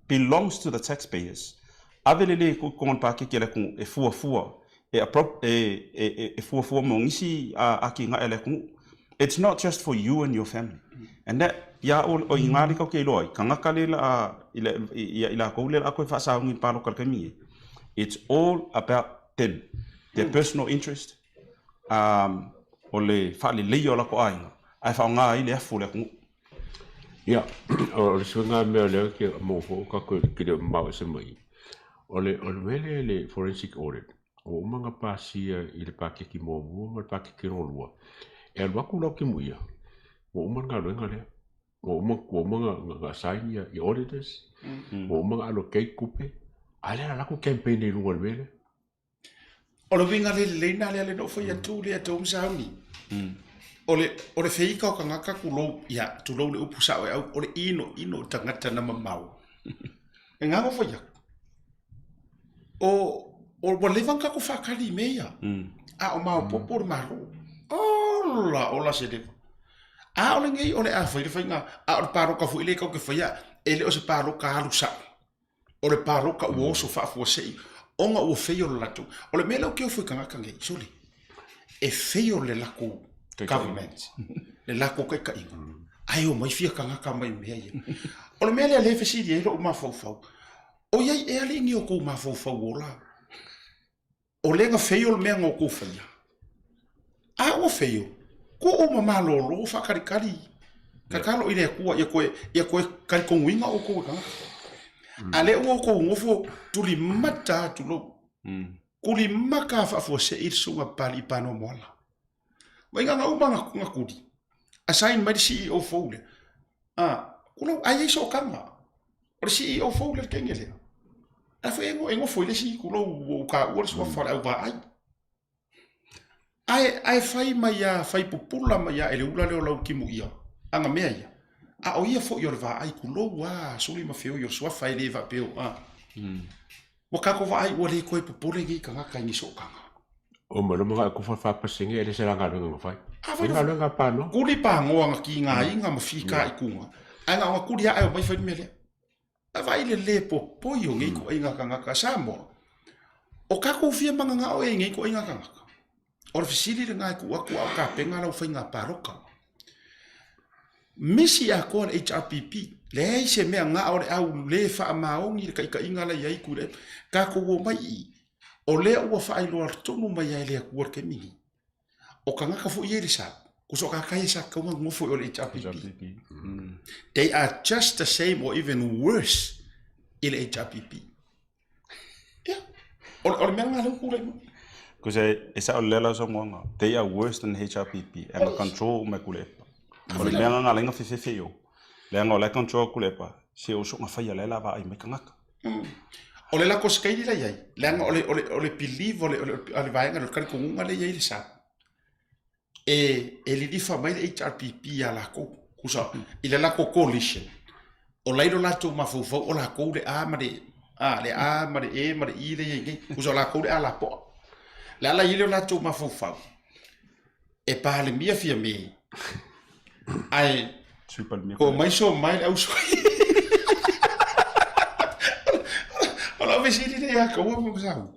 belongs to the taxpayers, ave lelei e tuu i totonu o le paketi a le atunuu e fuafua e, e, e, e fuafua mo nisi atinae a le atunuu. It's not just for you and your family. And that, ia o, o i ngā leka o ke iloa ai, kangaka le la, i, le, i, i, i lākou le la koe whaasaungi i pāloka le kaimi e. It's all about them, their personal interest, um, o le whaaleleia o lako āinga, ae whaonga ai le afu o le atunuu. Ia, o le suiga mea lea ke mo fo ka ko ke le mau se mai. O le o le mea lea le forensic audit. Ua uma ona pasia i le pakeki muamua ma le pakeki lona lua. E alu atu lau timuia, ua uma le galuega lea. Ua uma ua uma ona assign ia ia auditors, ua uma ona allocate tupe, a o lea o le a alu atu campaign i luga o le mea lea. O le uiga le lelei na lea le no fai atu le atu sauni. O le o le feika o kangaka kulou ia tulou le upu sao e au o le ino ino tangata na mamao. E ngā fai aku. O o ua leva ona tatou faatali i mea ia. A o maopoopo le Malo. Ola ola se leva. A o lenei o le a fai le faiga, a o le paloka foi lea tatou te faia, e le o se paloka alu sao. O le paloka ua oso faafuasei ona ua feio le latou. O le mea lea ou te ofo i tagata nei, sole, e feio le latou government, le latou taitaiga, ae omai fia tagata mai mea ia. O le mea lea lea e fesili ai lou mafaufau, o i ai ea alii ni o tou mafaufau ola? O lea na feio le mea na outou faia. A ua feio, kuu ma malōlō faakalikali, tatalo i le Atua ia toe, ia toe talitonuina outou e tagata. A lea ua outou nofo tulimata atu lou, tulimata a faafuasei le susuga Papalii Panomoala. Vaai na uma na tuli, assign mai le CEO fou lea. A, kulou, ai ai sootaga. O le CEO fou lea le kenge lea. A foi e nofo i le isi kulou ua ou taua le suafa o le auvaai. Ae, ae fai mai a, fai pupula mai a e le ula lea o lau timuia, aga mea ia. A o ia foi o le vaai kulou a, suli ma feoi o le suafa e le faapea o, a. Ua tatou vaai ua le toe popole nei tagata i ni sootaga. O ma loma ga kufa fa pasenge ele se la galuega na fai. E galuega panoa. Kuli panoa na kigaina ma fika i kuga. Ae na ona kuli ae o mai fai le mea lea. A vaai le le popoi o nei ituaiga tagata Samoa. O tatou fia mananao ea i nei ituaiga tagata. O le fesili lena e tuu atu a o tapena lau faiga palota. Misi atoa le HRPP. Leai se mea na o le au le faamaoni le taitaiga la i ai Tuilaepa. Tatou omai i i. O lea ua faailoa tonu mai ai e le Atua le taimi lenei. O tagata foi ia i le SAP, kuso ka kai sa kaunga nofo i o le HRPP. They are just the same or even worse i le HRPP. Ia, o le mea lena lea ua tulai mai. Because e sao lelei lau saunoaga, they are worse than HRPP and the control uma e Tuilaepa. O le mea lena na fefefe i o, leaga o la e control Tuilaepa, se o soona faia lea la vaai mai tagata. O le lako skeili la i ai, leaga o le, o le, o le believe o le, o le, o le vaega lea, o le talitonuga lea e i ai le SAP, e, e lilifa mai le HRPP iā lakou, kusa, i le lakou coalition, o lai lo latou mafaufau o lakou le A ma le, a, le A ma le E ma le I lea e i ai nei, kusa o lakou le A lapoa. Le ala i ai le o latou mafaufau, e Palemia Fiame, ae ko mai so mai le ausoi. O lau fesili lea ia kaua ma sau.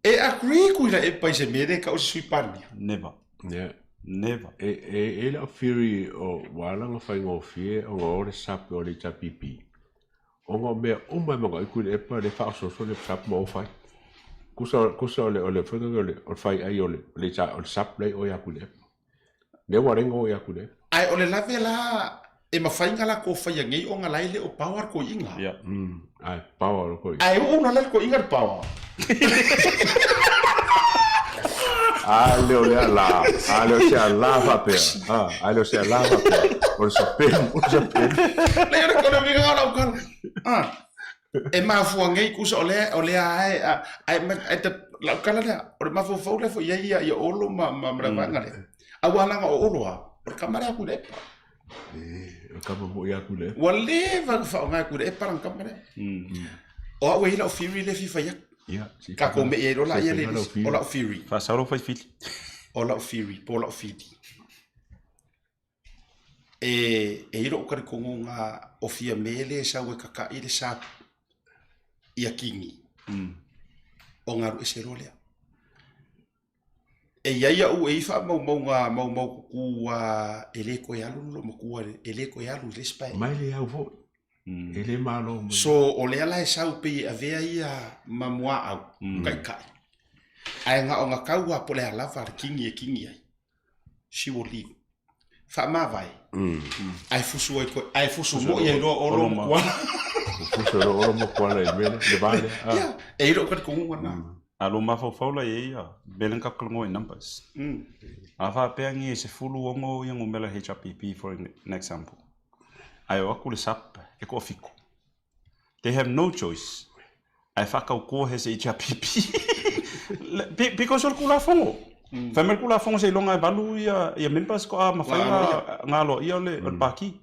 E agree kui la e pai se mea le kau se sui Palemia. Never. Yeah. Never. E, e, e lau theory o ua ala ona faigofie ona o le SAP o le HRPP. Ona o mea uma e manaʻo i Tuilaepa lea e faaosooso le SAP ma o fai. Kusa, kusa o le, o le, foi o le, o le faiʻai o le, o le, o le SAP la e o ia Tuilaepa. Lea ua ala ai ona o ia Tuilaepa. Ae o le lave la e mafai ona latou faia nei ona la e le o power le toeaina. Yeah. Ae power le toeaina. Ae oo loa la le toeaina le power. A le o le ala, a le o se ala faapea, a le o se ala faapea, o le sapelu, o le sapelu. Leai o le uiga o lau tala. Ah, e mafua nei kusa o lea, o lea ae, ae, ae, lau tala lea, o le mafaufau lea foi i ai ia, ia Olo ma, ma, ma le vaega lea. Aua leaga o Olo lava, o le tama lea a Tuilaepa. E, o le tama moi a Tuilaepa. Ua leva ona faaaoga e Tuilaepa lana tama lea. O au e i ai lau theory lea e fia fai atu. Ia, se i Tatou mei ai loa se i laia fai le lau lisi. theory. O lau theory. Faasau lau faifili. O lau theory, po o lau fili. E, e i ai lou talitonuga o Fiame lea e sau e kakaʻi le sa ia Kingi. Ona alu ese loa lea. E i ai a'u e i ai faamaumauga maumau kuku a e le toe alu le loomatua e le toe alu i le isi paeaiga. Mai le au foi. E le malo mai. So o lea la e sau pei e avea ia ma muaau taitai. Ae na ona tau lava po o le a lava le kini e kini ai. She will leave. Faamavae. Ae fusu ai koe, ae fusu moi ai loa Olo ma Kuala. Fusu ai loa Olo ma Kuala i le mea lea, le va lea. Ia, e i ai lou talitonuga lena. A lo mafaufau la i ai ia, mea lea na tatou talanoa i numbers. A faapea ni e 16 ia numera HRPP for an example, ae o atu le sub e toafitu. They have no choice ae faatautoa he se HRPP. Because o le Tulafono. Fai mai le Tulafono seiloga e valu ia, ia members ko a mafai ona aloaia o le, o le pākī.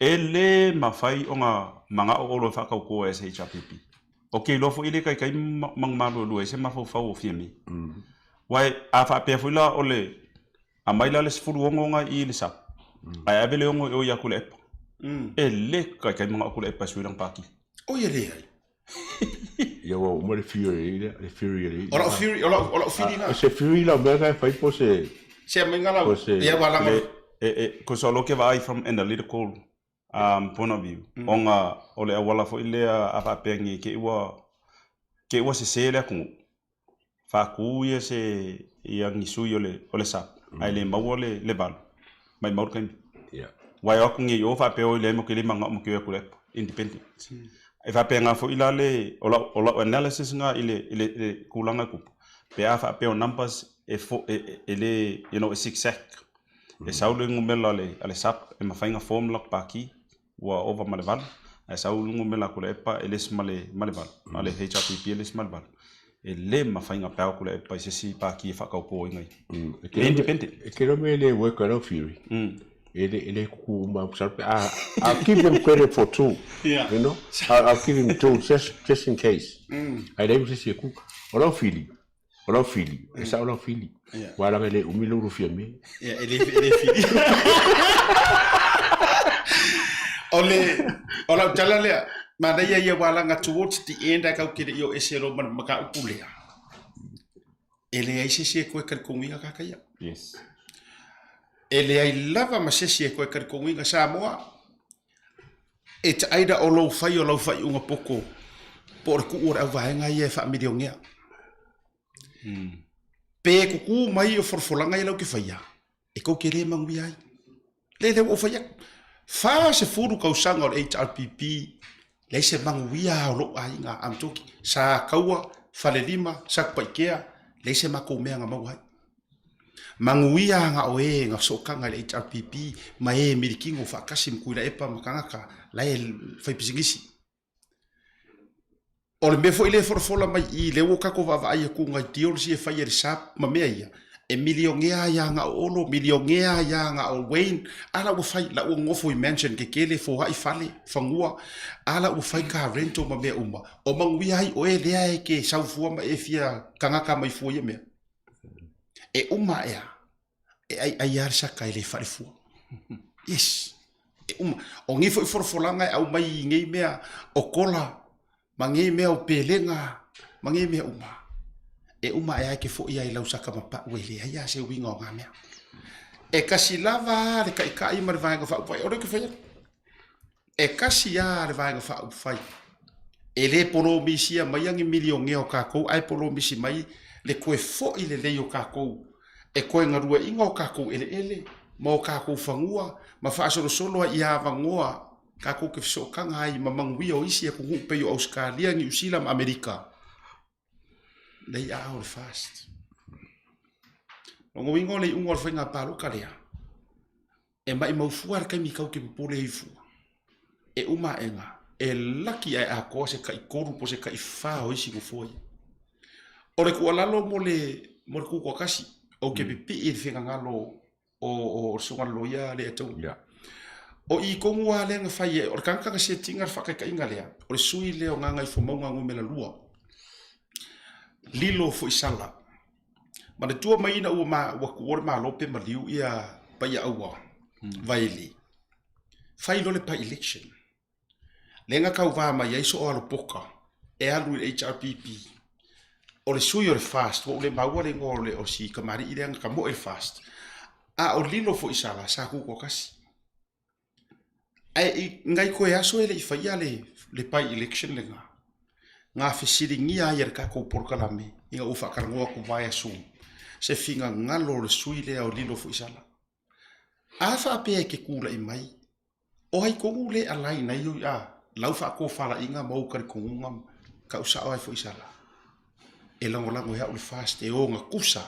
E le mafai ona mana'o olo e faatautoa e se HRPP. Ou te iloa foi e le taitai manumalo e se mafaufau o Fiame. Uae a faapea foi la o le Aumai la le 16 nga i le sub, ae ave le 6 i o ia Tuilaepa. E le taitai manao Tuilaepa e sui lana pākī. Oi e leai. Ia ua uma le fury lea, le fury a le O lau fury, o lau, o lau fili na. O se fury lau mea na e fai po o se... Se aumaiga lau, ia ua laga. E, e, cause o lo ke vaai from analytical um, point of view, mm. ona o le auala foi lea a faapea nge ke ua, ke ua sese le atunuu. Faatu ia se ia ni sui o le, o le SAP, mm. ae le maua le, le valu, mai mau le taimi. Yeah. Wai o atu nge i o faapea oi leai mo ke le mangao mo ke o atu le independent. Mm. E faapea ngā foi la le, o lau, o lau analysis ngā i le, i le, i le kūlanga e kupu. Pe a faapea o numbers e, fo, e, e, e le, you know, e zigzag. E sau le numera a le, a le SAP e mafai ona form lak pākī, ua ova ma le valu, ae sau le numera a Tuilaepa e less ma le, ma le valu, a le HRPP e less ma le valu. E le mafai ona pao Tuilaepa i se isi pākī e faatautoina ia. E independent. E te iloa mea e le work ai lau theory. E le, e le kuku uma masalo pe a, I'll give him credit for two. Yeah. You know? I'll, I'll give him two just, just in case. Ae leai ma se isi e kuka. O lau fili, O lau fili, e sao lau fili. Ua laga e le umi lou lufia me. Ia, e le, e le fili. o le, o lau tala lea, manaia ia ua laga towards the end ai kau kere i o ese lo ma mataupu lea. E leai se isi e koe talitonuina kaka ia. Yes. E leai lava ma se isi e koe talitonuina Samoa. E taʻaila o lou fai o lau faaiuga poto po o le tuu o le auvaega ia e faamilionea. Pe kukū mai o folafolaga ia lau ke faia, e kou te le manuia ai. Le lea ua ou fai atu. 40 tausaga o le HRPP, leai se manuia o lou aiga, I'm talking, sa Kaua, Falelima, Satupaitea, leai se matou mea na maua ai. Manuia na o e na sootaga i le HRPP ma e milikino faatasi ma Tuilaepa ma tagata la e fai pisinisi. O le mea foi lea e folafola mai i i, lea ua tatou vaavaai atu nai deals ia e fai e le SAP ma mea ia, e milionea ai lava na o Olo, milionea ai lava na o Wayne, a la ua fai, la ua nofo i mansion tetele, foai fale, fanua, a la ua fai car rental ma mea uma. O manuia ai oe lea e te sau fua ma e fia tagata mai fua i ia mea. E uma ae a, e aiai lava le saka e le falefua. Yes, e uma. O nei foi folafolaga e aumai i nei mea o kola, ma nei mea o pelega, ma nei mea uma. E uma ae a e te foi lava i lau saka mapau e leai lava se uiga o na mea. E kasi lava le taitai ma le Vaega Faaupufai, o lea ou te fai atu. E kasi lava le Vaega Faaupufai. E le polomisia maia ni milionea o tatou ae polomisi mai le toe foi lelei o tatou e toe galueaiina o tatou eleele ma o tatou fanua ma faasolosolo ai ia avanoa tatou te fesootaga ai ma manuia o isi atunuu pei o Ausetalia, Niu Sila ma Amerika. They are all fast. Lona uiga o le iuga o le faiga palota lea, E maʻimau fua le taimi kau ke popole ai fua. E uma aʻega, e laki ae atoa se taʻitolu po o se taʻifa o isi nofoa ia. O le tuualalo mo le, mo le tutoatasi, ou te pipii i le finagalo o, o, o le susuga i le loia Leiataua. Yeah. O i tonu lava lea na fai ai, o le tagata na set ina le faataitaiga lea, o le sui lea o Gagaifomauga Nu.2, Lilo Foisala. Manatua mai ina ua, ma, ua tuua le Malo pe maliu ia Paiaaua mm. Vaili. Fai loa le by election. Lea na tauvā mai ai soo alopoka e alu i le HRPP. O le sui o le FAST, ua ou le maua le igoa o le o si kamali'i lea na kamoe le FAST, a o lilo foi sala sa tutoatasi. Ae i nai toe aso e le i faia le le by election lena, na fesiligia ai e le tatou polokalame ina ua faatalanoa atu via Zoom se finagalo o le sui lea o lilo foi sala. A faapea e te tulai mai, o ai tonu le align ai a lau faatofalaiga ma ou talitonuga ma tau sao ai foi sala? E lagolago e au le FAST e ogatusa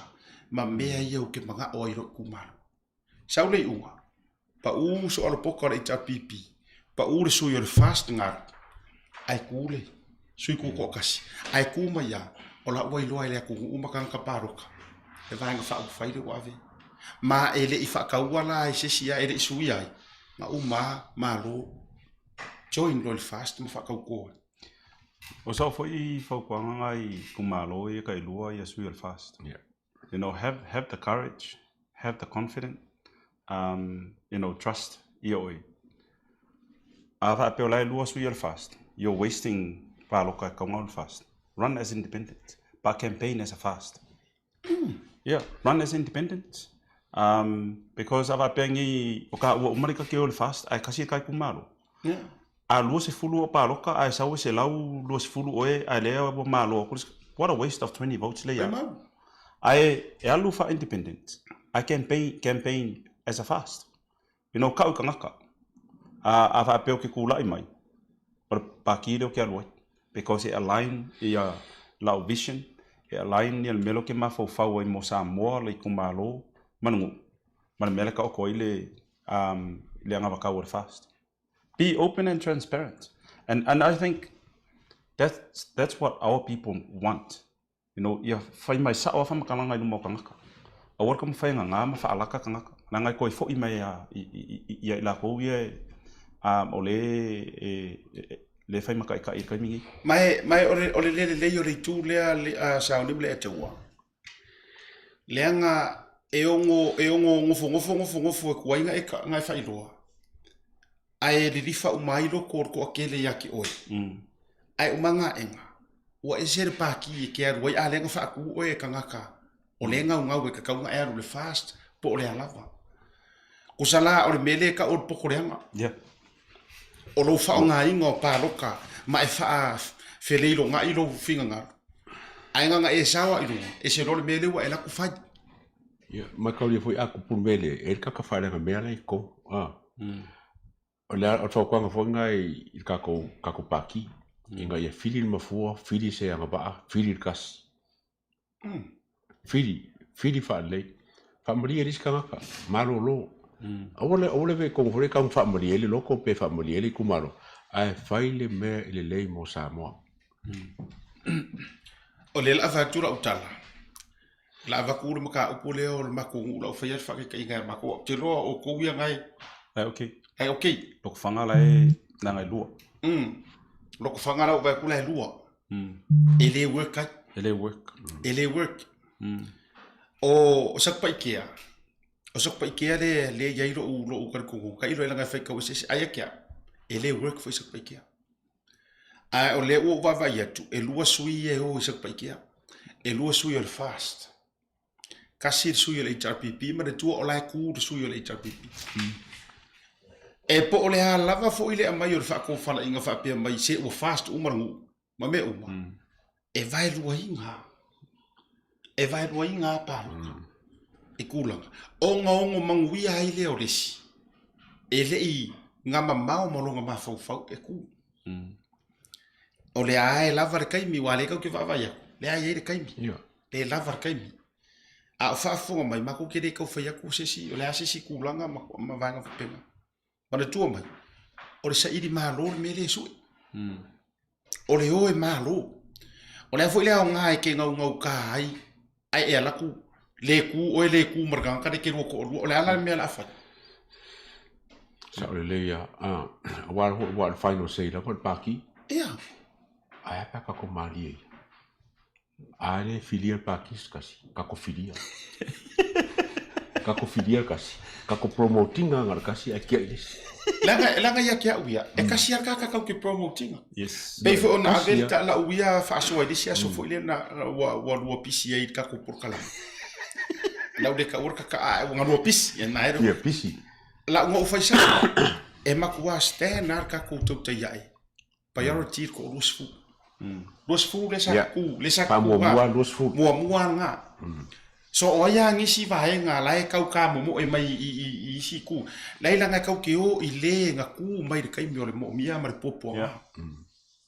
ma mea ia ou te manao ai i lou itumalo. Sau le iuga, pau soalopoka o le HRPP, pau le sui o le FAST galu, ae tu le sui tutoatasi, ae tu mai lava, o la ua iloa e le atunuu ma tagata palota le Vaega Faaupufai lea ua ave. Ma e le i faataua la e se isi lava, e le i suia ai, na uma lava malo, join loa i le FAST ma faatauto ai. O sau foi fautuaga na i itumalo ia tailua ia sui o le FAST. You know, have, have the courage, have the confidence, um, you know, trust ia oe. A faapea o la e lua sui o le FAST, you're wasting paloka e kaunga o le FAST. Run as independent, but campaign as a FAST. Yeah, run as independent. Um, because a faapea nei, o ka ua uma le kake o le FAST, ae kasi e kai kumalo. Yeah. A 20 o paloka ae sau e 120 oe ae lea ua malo atu le What a waste of 20 votes lea. Ae e alu faa independent ae campaign campaign as a fast. You know kau i kangaka. A a faapea o ke kula'i mai o le pākī lea o ke alu ai because e align ia lau vision, e align ia le mea lea o ke mafaufau ai mo Samoa, le itumalo ma le nuu ma le mea lea e taoto ai le um le anavatau o le fast. Be open and transparent. And, and I think that's, that's what our people want. You know, ia fai mai sao a whamakalaga i luma o tagata. Aua le taumafai e gagā ma faalaka tagata. Leaga e toe foi mai a, i, i, i, ia i latou ia e, um, o le e, e, le fai mataitai i le taimi nei. Ma e, ma e o le, o le le lelei o le itu lea le, a Sauni ma le Etaua. Leaga e ono, e ono nofonofo nofonofo e kuai na e, na e faailoa. Ae lilifa uma ai loko o le toatele ia te oe. Ae uma gaʻega, ua ese le pākī e ke alu ai, a lea na faatū oe e tagata o lea e gaugau e tatau ona e alu i le FAST po o le a lava. Kusa la o le mea lea e tau o le poto leaga. Yeah. O lou faaaogaina o paloka ma e faafeleilogai lou finagalo, ae na ona e sao lava i luga, ese loa le mea lea ua e alu atu fai. Ia, mataulia foi a tupu le mea lea, e i ai le tagata faaleaga mea la e i totonu. O le o le fautuaga foi lena i le tatou, tatou pāti, ina ia fili le mafua, fili se agavaa, fili le tasi. Fili, fili faalelei. Faamalie i le isi tagata, malolo. Aua le, aua le avea i totonu foi lea e tau faamalie ai le loto pe faamalie ai le itumalo, ae fai le mea e lelei mo Samoa. O lea o le a fai atu lau tala, O le a avatu le mataupu lea o le matou nuu lau faia le faataitaiga ia matou ou te iloa o outou ia na e Ai okei. Ai okei. Lotofaga la e leaga e lua. Lotofaga la ou vaai atu la e lua. E le work ai. E le work. E le work. O Satupaitea, o Satupaitea lea lea e i ai lou lou talitonuga, tailo leaga e faitau eseese, ae ia te au, e le work foi Satupaitea. Ae o lea ua ou vaavaai atu, e lua sui ia e o i Satupaitea. E lua sui o le FAST. Tasi le sui o le HRPP, manatua o la e tu le sui o le HRPP. E po o le a lava foi le aumai o le faatofalaiga faapea mai se ua FAST uma le nuu ma mea uma, e vaeluaina. E vaeluaina lava palota i tulaga. Ogaoga manuia ai lea o le isi e le i gamamao ma lona mafaufau e tu. O lea lava e lava le taimi, aua o lea tatou te vaavaai atu, o lea e i ai le taimi, o lea e lava le taimi. A o faafofoga mai, matou te le tau fai atu se isi, o le a se isi tulaga ma vaega faapena. Manatua mai, o le saili malo le mea lea e sue. O le o e malo. O le a foi le aoga e te gaugauka ai, ae e alu atu le tu oe le tu ma le tagata lea e te lua toalua. O le a la le mea o le a fai? Sao lelei lava. Aua aua o le final say lava o le Pākī. Ia. Ae a pe a tatou malie ia? A le filia le Pākī se tasi, tatou filia. Tatou filia le tasi, tatou promote ina le tasi ae tiai le isi. Leaga, leaga ia te au ia, e kasi a kaka kau ke promotinga. Yes. Pei foi ona Kasi ave le ia. ta lau ia faasoa i le isi aso foi lea na ua ua lua pisi ai i le tatou polokalame. Lau le taua le kaka'a ae ua galua pisi, ia na e Ia pisi. Lau na ou fai sao, e matua stand lava le tatou tautai ae. Priority le toa-20. 20 lea sa Ia. tutu, lea sa tutu Faamuamua 20. Muamua lena. So o ai lava nisi vaega la e tau tamomoe mai i, i, i isi itu, la e laga e tau te o i le na tu mai i le taimi o le moomia ma le puapuaga. Yeah.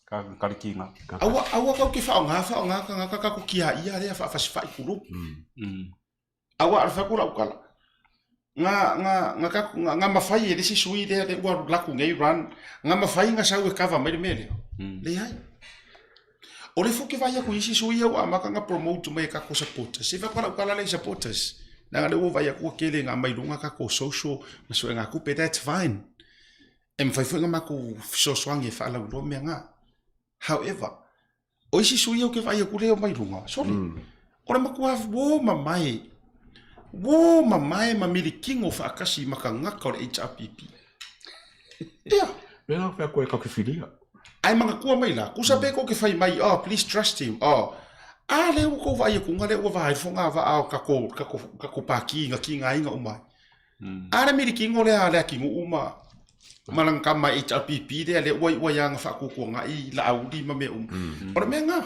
Ka karikinga. Aua, aua kau te whaonga, whaonga kangaka ka ko kia ia rea whaafasifai kulu. Aua a le fai atu lau tala, nga, nga, nga, ka, nga, nga mawhai e le isi sui lea le ua laku nei run, nga mawhai nga sau e cover mai le mea lea. Leai. O le fo ke vai aku i isi sui ia ua amata nga promote mai e kako supporters. Se fai atu lau tala lea i supporters. Leaga lea ua vai aku ua kele nga mai luga kako social ma suega tupe, that's fine. E mawhai foi nga makou fesoasoani e whaalauiloa mea nga. However, o isi sui au ke vaai aku lea mai luga, sorry. O le matua uō mamae, uō mamae ma milikino whaakasi ma ka ngaka o le HRPP. Ia. Me ngā whea koe ka whiwhiria. Ai manatua mai la, kusa pe ko ke whai mai, oh, please trust him, oh. A lea ua kou vaai aku nga lea ua vaai fo ngā vaa o kako, kako, kako pāki nga ki ngā inga umai. A le milikino lea lea ki nuu ma, ma lana kama HRPP lea lea ua iua ia nga whaakuakuanga'i i Laauli ma mea uma. O le mea nga,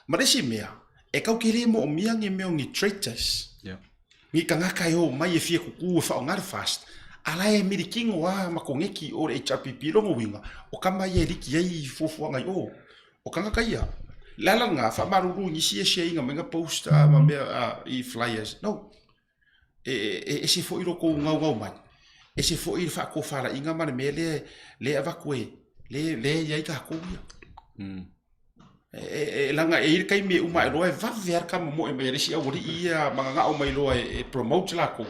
ma le isi mea, e kau ke le moomia ni mea o ni traitors. Ni tangata e o mai e fia kuku e whaonga le fast. A la e milikino a ma kongeki o le HRPP longo winga, o kama ia e liki ai i fuafuaga i o. O kangaka ia. Le ala nga, whaamaruru nisi e share inga mai nga post ma mea i flyers. No. E, e ese foi lo kou gaugau mai, ese foi le faatofalaiga ma le mea lea lea e avatu e lea lea e i ai tatou ia. E, e, e laga e i ai le taimi e uma ae loa e vave lava le tamomoe mai a le isi aualii ia ma gagao mai loa e, e promote latou.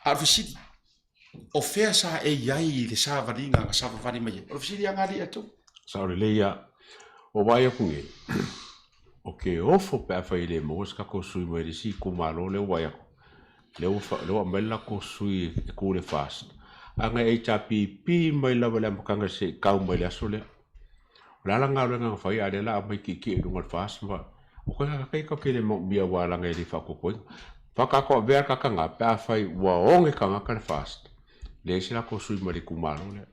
A o le fesili, o fea sa e i ai i le savaliga na savavali mai ai? O le fesili lava lena a alii atu. Sao lelei lava. Ua vaai aku nei, o ke ofo pe afai e le maua se tatou sui mai le isi itumalo lea ua vaai atu, lea ua lea ua aumai le latou sui e tu i le FAST. A na HRPP mai lava i le amataga se i tau mai i le aso lea. O le a la galuega na fai a o lea o le a aumai tietie i luga o le FAST ma o koe kai tatou te le maomia aua leaga e le faaopoopoina. Faatoa avea le tagata pe afai ua oge tagata le FAST, leai se latou sui mai le itumalo lea.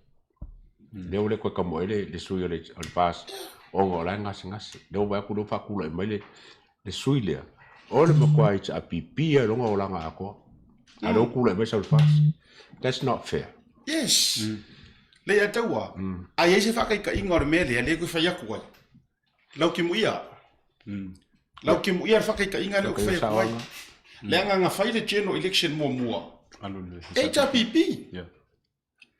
Lea ua le toe tamoe le, le sui o le, o le FAST ona o la e gasegase. Lea ua vaai atu lea ua faatulai mai le, le sui lea, o le matua HRPP lava i lona olaga atoa. A o lea ua tulai mai sau le FAST. That's not fair. Yes. Le ia taua. A i ai se faataitaiga o le mea lea, lea e toe fai atu ai. Lau kimuia. Lau kimuia le faataitaiga lea ou te fai atu ai. Leaga na fai le general election muamua. HRPP.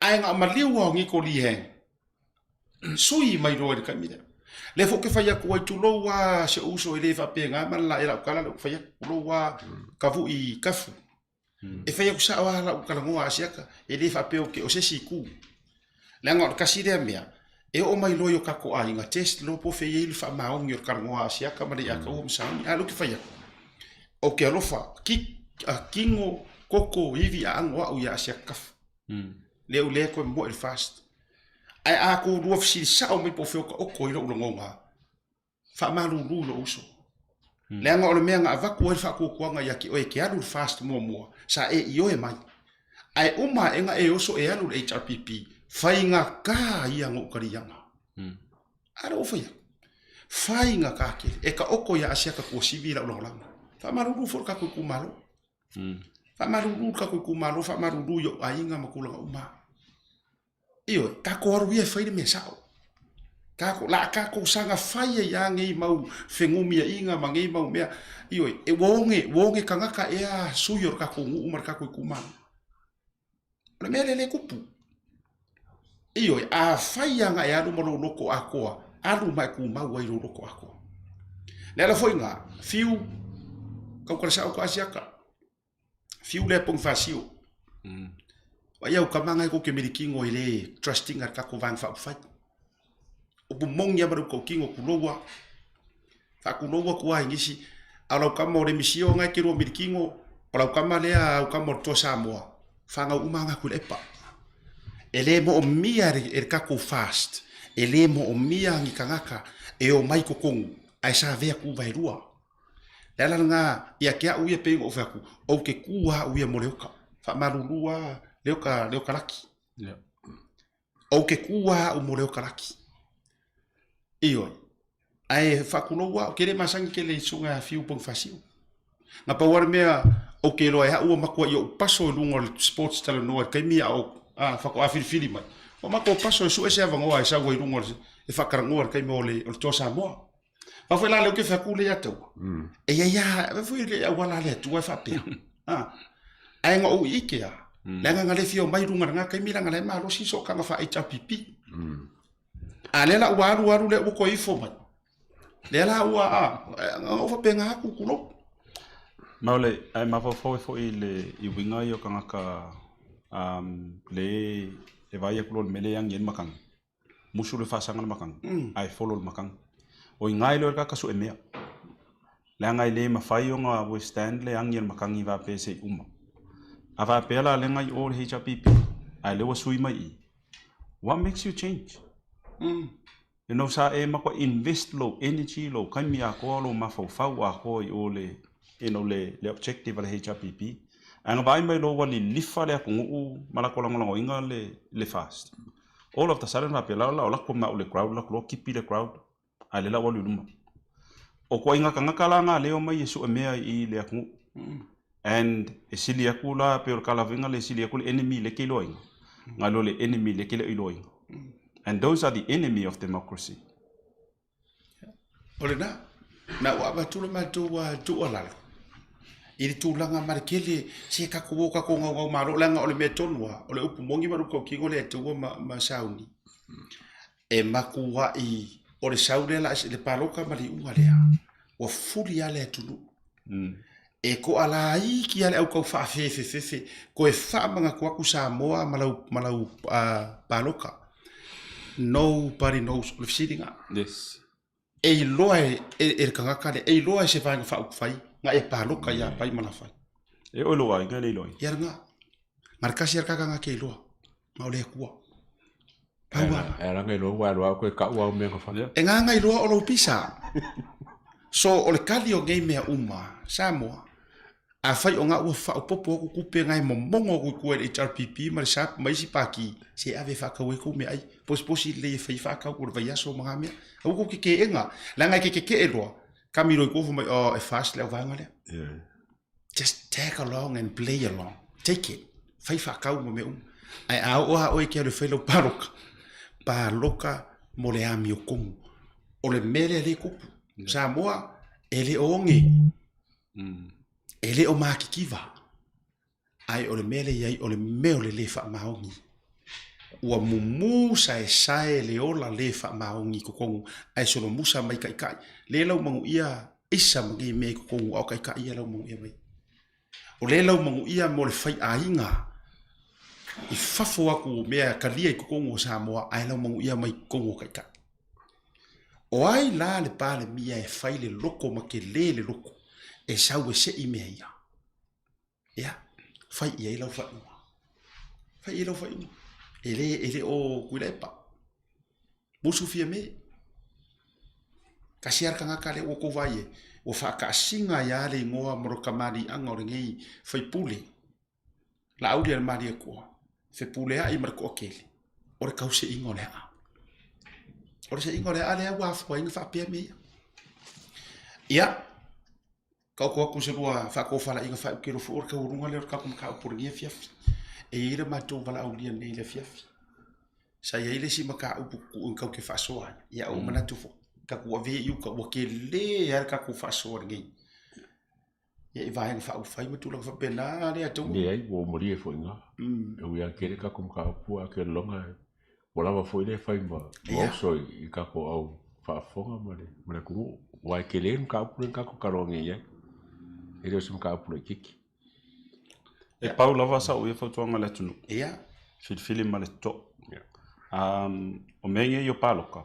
Ae na o maliu lava o Niko Lee Hang. Sui mai loa i le taimi lea. Lea foi ou te fai atu ai, tulou lava si ou uso e le faapena ma le lae lau tala lea ou te fai atu, tulou lava Kavu'i i Kafu. E fai atu sao lava lau talanoa Asiata, e le faapea ou te, o se isi itu. Leaga o le tasi lea mea, e oo mai loa i o tatou aiga, test loa po o fea e i ai le faamaoni o le talanoa a Asiata ma le Iataua ma Sauni. A o lea ou te fai atu, ou te alofa, ki, kino, koko, ivi, aano au ia Asiata Kafu. Lea ou lea toe moe i le fast. Ae a kou lua fesili sao mai po o fea o taoto ai lou lagona, faamalulu i lou uso. Leaga o le mea na avatu ai le faatuatuaga ia te oe e te alu i le fast muamua, sa e ioe mai. Ae uma aega e oso e alu i le HRPP, faigata ia na ou taliaga. A lea ua fai atu. Faigata tele. E taoto ia Asiata Tuasivi i lau lagolago. Faamalulu foi i le tatou itumalo. Faamalulu le tatou itumalo, faamalulu i ou aiga ma tulaga uma. Ioe, tatou alu ia e fai le mea sao. Tatou, la tatou saga fai ai lava nei mau fenumiaiga ma nei mau mea. Ioe, e ua oge, ua oge tagata ea sui o le tatou nuu ma le tatou itumalo. O le mea lea e tupu. Ioe, afai lava na e alu ma lou loto atoa, alu ma e tumau ai i lou loto atoa. Le ala foi lena, fiu, tautala sao ka Asiata. Fiu lea Ponifasio. Vaai au tama na e tou te milikino i le trust ina le tatou Vaega Faaupufai. Upu moni lava ma le uta o tino, tulou lava. Faatulou atu lava i nisi, a o lau tama o le misio na e te lua milikino, o lau tama lea au tama o le Toa Samoa, fanau uma lava na Tuilaepa. E lē moomia e le tatou FAST, e lē moomia ni tagata e omai i totonu ae sa avea kuva e lua. O le ala lena ia te au ia pei ona ou fai atu, ou te tu lava au ia mo Leota. Faamalulu lava Leota, Leota Laki. Ou te tu lava au mo Leota Laki. Ioe. Ae faatulou lava, ou te le masani tele i susuga ia Fiu Ponifasio. Na pau lava le mea ou te iloa e au ua matuai ou paso i luga o le sports talanoa i le taimi a o faatoa filifili mai. Ua matou paso e sue se avanoa e sau ai i luga o le e faatalanoa i le taimi o le o le Toa Samoa. Aua foi la lea ou te fai atu lea ia te au. E i ai lava foi le auala a le Atua e faapea. Ae na ou ike lava, leaga na le fia omai i luga i lena taimi leaga la e malosi sootaga faa-HRPP. A lea la ua alu alu lea ua toe ifo mai. Lea la ua a, na ou faapena atu tulou. Ma o le, ae mafaufau ai foi i le i uiga ia o tagata um, le e vaai atu loa i le mea lea e agi ai le matagi. Musu le faasaga le matagi, mm. ae folo le matagi. O iga e loa le kaka sue mea. Leaga e le mafai ona withstand le agi a le matagi faapea se i uma. A faapea la lea na i o le HRPP, ae lea ua sui mai i, What makes you change? Mm. You know, sa e matua invest lou energy, lou taimi atoa, lou mafaufau atoa i o le, you know, le, le objective a le HRPP. Ae na vaai mai loa ua lilifa le atunuu ma latou lagolagoina le, le FAST. All of the sudden faapea la la o lako ma au le crowd, lako loa kipi le crowd, a lea la ua alu i luma. O koaiga tagata la na leo mai e sue mea i le atunuu. And e sili atu la pei o le kalaviga le sili atu le enemy le ke iloaina. Ngai lo le enemy le ke le iloaina. And those are the enemy of democracy. O lena, na ua avatu le matou tuualalo i le tulaga ma le tele se tatou o tatou gaugau malo leaga o le mea tonu lava o le upu moni ma le upu tautino le Atua ma, ma sauni e matuai o le sau lea la le paloka ma le iuga lea ua fuli lava le atunuu. E toalaiti lava le au tau faafefefefe toe faamanatu atu Samoa ma lau, ma lau paloka. Nobody knows o le fesili lena. Yes. E iloa e, e, e le tagata lea, e iloa e se vaega faaupufai na e paloka ia Pai ma Lafai. E oe lou aiga e le iloa. Ia lena. Na le kasi a le kaka ke iloa. Ma o le Atua. Pau lava. E ala ngai loa ua alu au koe kau au mea ka whai. E ngā ngai loa o lou pisa. So, o le kali o nei mea uma, Samoa, afai o ngā ua whaopopo aku kupe ngai momongo aku i kua i le HRPP ma le SAP ma isi pāki, se ave whakau e kou mea ai. Posiposi lelei e whai whakau o le vaiaso ma ngā mea. Aua kou ke ke'enga, leaga e ke keke'e loa, kami loa i kua wha mai, oh, e fast le au vaega lea. Yeah. Just tag along and play along. Take it. Fai whakau ma mea uma. Ae a oo a oe ke alu e fai lau paloka. Paloka mo le amio komu. O le mea lea le kupu. Samoa, e le o oge. E le o makikiva. Ae o le mea lea i ai, o le mea o le le faamaoni. Ua mumu saesae le ola le faamaoni i totonu, ae solomusa mai taitai. Le lau manuia aisa ma nei mea i totonu, a o taitai ia lau manuia mai. O le lau manuia mo le faiaiga i fafo atu o mea talia i totonu o Samoa, ae lau manuia mai totonu o taitai. O ai la le Palemia e fai le loko ma tele le loko e sau e sei mea ia? Ia, fai i ai lau faaiuga. Fai i ai lau faaiuga. E le, e le o Tuilaepa. Musu Fiame. Tasi lava le tagata lea ua outou vaai ai, ua faataasiga ai lava le igoa ma le kamaliiaga o lenei faipule. Laauli a le Malietoa, fepuleai ma le toatele, o le tauseiga o le aa. O le seiga o le aa lea ua afua ai ona faapea mea ia. Ia, Taoto atu se lua faatofalaiga faaiukelo foi o le taualuga lea o le tatou mataupu o lenei afiafi. E i ai le matou valaaulia nei i le afiafi. Sa i ai le isi mataupu tutu'u tatou te faasoa ai. Ia ua manatu foi, tatou ave i uta ua tele lava le tatou faasoa lenei. Ia i vaega faaupufai ma tulaga faapena lea Taua. Leai, ua ou malie foi i ina. E ui lava tele tatou mataupu ae ou te lagona Ua lava foi lea fai ma oso i tatou au faafofoga ma le atunuu. Aua e tele le mataupu lea na tatou talanoa nei i ai. E le o se mataupu laitiiti. E pau lava sau ia fautuaga i le atunuu. Ia. Filifili ma le totoa. O mea nei o paloka,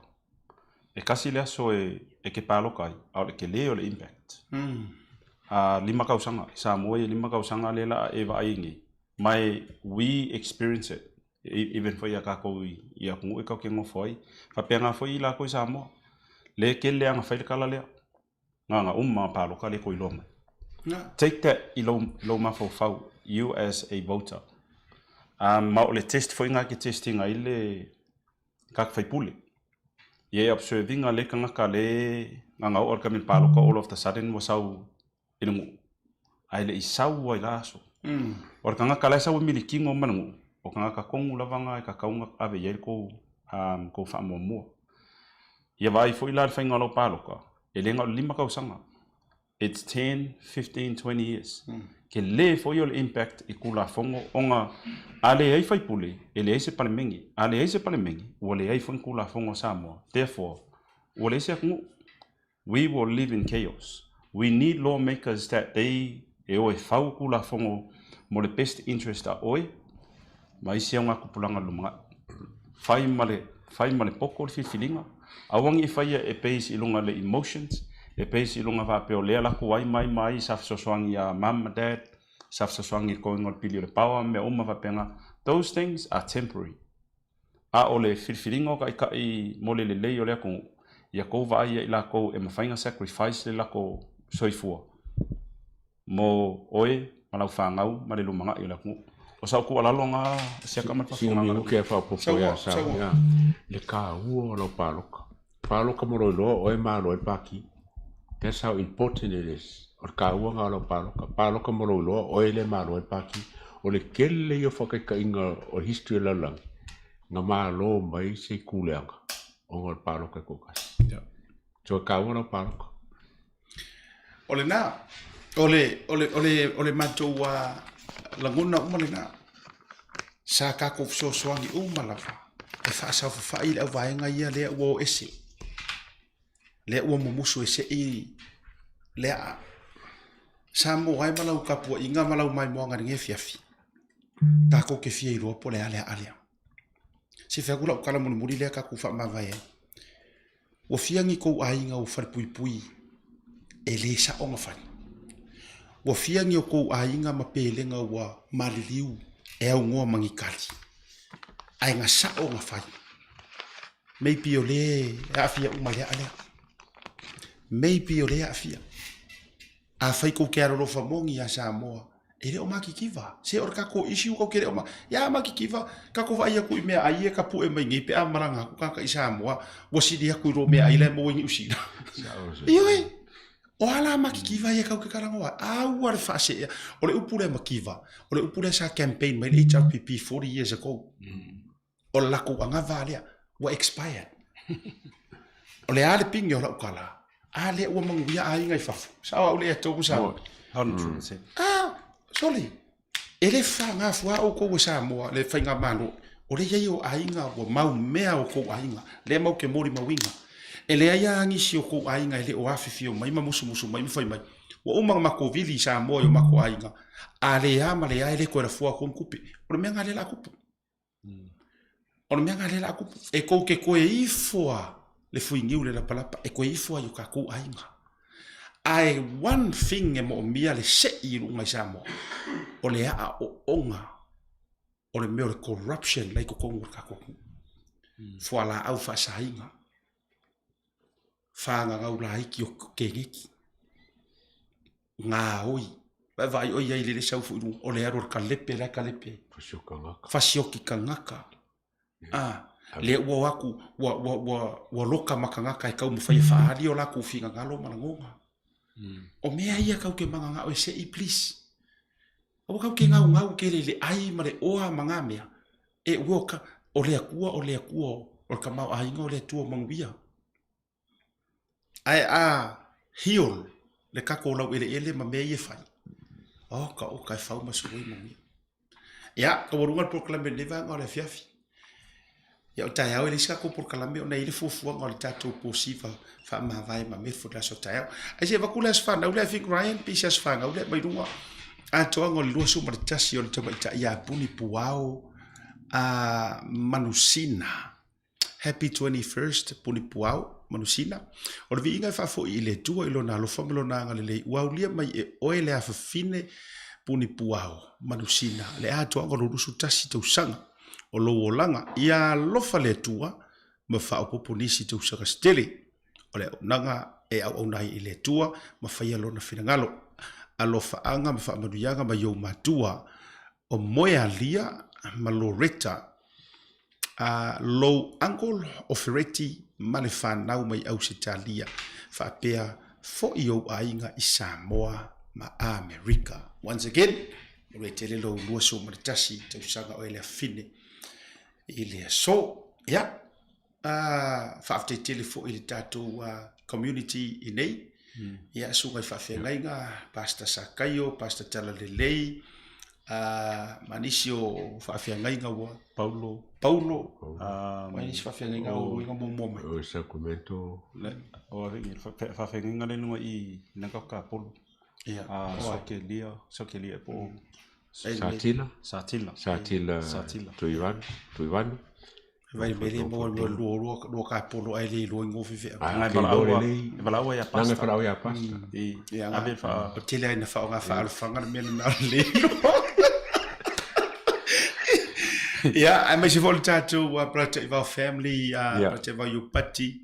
e kasi le aso e ke paloka ai, a o le tele o le impact. 5 tausaga, i Samoa ia 5 tausaga lea la a e vaai ai nei, ma e we experience it. Even foi ia kakou i atunuu e tatou te nofo ai. Faapena foi i latou i Samoa. Le tele lava na fai le tala lea. Na na uma paloka le toe iloa mai. Take that i lou, lou mafaufau, you as a voter. Um, ma o le test foi na ke test ina ai le kak faipule. Ia e observe ina le kangaka le na na o le kami paloka all of the sudden ua sau i le nuu. Ae le i sau ai la aso. O le tagata la e sau e milikino ma le nuu, o tagata tonu lava na e tatau ona ave i ai le tou, um, tou faamuamua. Ia vaai foi la le faiga o lau paloka, e le na o le 5 tausaga. It's 10, 15, 20 years. Tele foi o le impact i Tulafono ona a leai faipule, e leai se Palemene. A leai se Palemene, ua leai foi ni Tulafono a Samoa. Therefore, ua leai se atunuu. We will live in chaos. We need law makers that they e o e fau Tulafono mo le best interest a oe ma isi augatupulaga i le lumanai. Fai ma le fai ma le poto le filifiliga. Aua ne i faia e base i luga le emotions, e base i luga faapea o lea latou ai ma ai ma ai sa fesoasoani ia mum ma dad, sa fesoasoani i le totogiina o le pili o le power ma mea uma faapena. Those things are temporary. A o le filifiliga o taitai mo le lelei o le atunuu, ia tou vaai ia i latou e mafai ona sacrifice le latou soifua mo oe ma lau fanau ma le lumanai o le atunuu. O sau tuualalo na siaka ma le Sina faafofoga. minuke e faaopoopo ia Sao, ia, le taua o lau paloka. Paloka mo lou iloa o oe e malo ai le pati. That's how important it is. O le taua lena o lau paloka. Paloka mo lou iloa, oe lea e malo ai le pati. O le tele ia o faataitaiga o le history o le lalolagi, na malo mai se kuleaga ona o le paloka e toatasi. Yeah. So e taua lau paloka. O lena, o le, o le, o le, o le matou uh, lagona uma lena. Sa tatou fesoasoani uma lava e faasaofafai le auvaega ia lea ua o ese. Lea ua mumusu e sei le aa. Samoa e ma lau tapuaiga ma lau maimoaga i lenei afiafi, tatou te fia iloa po o le a le aa lea. Se fai atu lau tala mulimuli lea tatou faamavae ai. Ua fia ni kou aiga ua falepuipui e le sao ona fai. Ua fia ni o kou aiga ma pelega ua maliliu e aunoa ma ni kali. Ae na sao ona fai. Maybe o lea e aafia uma i le aa lea. Maybe o lea e aafia. Afai kou te alolofa moni ia Samoa, e le o makikiva. Se o le kakou issue kou te le o ma... Ia makikiva, kakou vaai aku i mea ai e ka pue mai nei pe a malaga aku kaka i Samoa, ua sili aku i lo mea ai la e maua i Niu Sila. Ioe, o a la makikiva ia kau ke kalagoa ai? Aua le faaseea. O le upu lea makiva, o le upu lea sa campaign mai le HRPP 40 years ago. O le lakou agavaa lea, ua expired. O le a le pine o lau tala, a lea ua manuia aiga i fafo. Sao au le ia tolu sa. 100%. Ah, sorry. E le whangafua au kou e Samoa, le whainga malo. O le iai o aiga, ua mau mea o kou aiga. Le mau ke mori mauinga. E le ai a nisi o kou aiga e le o awhiwhio mai ma musumusu mai ma whai mai. Ua uma nga mako vili i Samoa i o mako aiga. A le a ma le a e le koe rafua kou kupe. O le mea nga le la kupu. O le mea lena lea la kupu, e kou ke koe ifo a le fuiniu le lapalapa, e koe ifo a i o kakou aiga. Ae one thing e moomia le sei i luga i Samoa, o le aaooga o le mea o le corruption la i totonu o le tatou atunuu. Fualaau faasaina, fagagau laiti o keneti. Gaoi. Vaai vaai oi ai lele sau foi luga, o le alu o le kalepe la e kalepe. Fasioki kangaka. Fasioki kangaka. Ah, lea ua o atu, ua, ua, ua, ua loka ma kangaka e taumafai e faaali o latou finagalo ma lagona. O mea ia kau ke magagao e sei, please. Aua kau ke gaugau kele i le ai ma le oa ma ngā mea. E ua ka, o le Atua, o le Atua, o le tamaoaiga o le Atua o manuia. Ae a heal le kako o laueleele ma mea ia e fai, oka oka e fau ma sui manuia. Ia, taualuga le polokalame i lenei vaega o le afiafi. Ia o taeao e leai se tatou polokalame ona e i ai le fuafuaga o le tatou posiva faamavae ma Medford i le aso taeao. Ae se i avatu le aso fanau lea, I think Ryan, pe i se aso fanau lea mai luga atoaga o le 21 o le tamaitai ia Puni Puao a Manusina. Happy 21st Punipuao Manusina. O le viiga e faafoi i le Atua i lona alofa ma lona agalelei ua aulia mai e oe le afafine Punipuao Manusina le atoaga o lou 21 tausaga. o lou olaga. Ia alofa le Atua ma faaopoopo nisi tausaga se tele o le auaunaga e auauna ai i le Atua ma faia Lona finagalo. Alofaaga ma faamanuiaga mai ou matua o Moealia ma Loretta, a lou uncle o Fereti ma le fanau mai Ausetalia, faapea foi ou aiga i Samoa ma Amerika. Once again, manuia tele lou 21 tausaga o e le afine i le aso. Ia, faafetai tele foi i le tatou community i nei. Ia, susuga i faafeagaiga, Pastor Sakaio, Pastor Talalelei, ma nisi o faafeagaiga ua... Paulo. Paulo. Ma nisi faafeagaiga o luiga muamua mai. O Sacramento. O faafeagaiga le luga i naka o Kapolo. Ia. Sokelia, Sokelia po o... Satila. Satila. Satila. Satila. Tuivanu. Tuivanu. Vai me le mo mo lua lua lua ka polo ai le lua ngofi fe. Ngai valaua e valaua ia pasta. Ngai valaua ia pasta. I ave fa o tele ai na fa nga fa alfanga le mea na le. Yeah, I must have all tatou brother Ivao family, brother Ivao Yupati.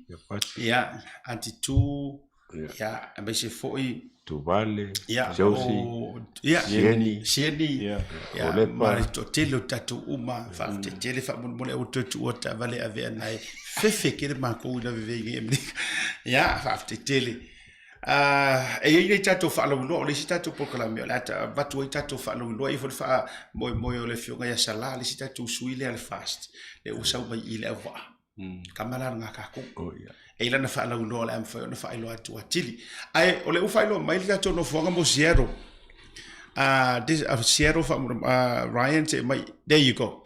Yeah, Auntie Tu. Ia, aemaise foi Tuvale, ia, Josie, o, ia, Sieni, Sieni, yeah. ia, Olepa. ma le toatele o tatou uma, faafetai faamolemole aua toe tuua taavale e avea nai fefe kele makou i lavevei nei Amerika. Ia, faafetai tele. Uh, e iai nei tatou faalauiloa, o le isi tatou polokalame o le a avatu ai tatou faalauiloa, e iai foi le faamoemoe o le afioga ia Sala, le isi tatou sui lea le FAST, lea ua sau mai i le auvaa. Kama la lena tatou. Oh, yeah. E i lana faalauiloa o le a mafai ona faailoa atu atili. Ae o lea ua faailoa mai le tatou nofoaga mo Seattle. This, Seattle fa, Ryan te mai, there you go.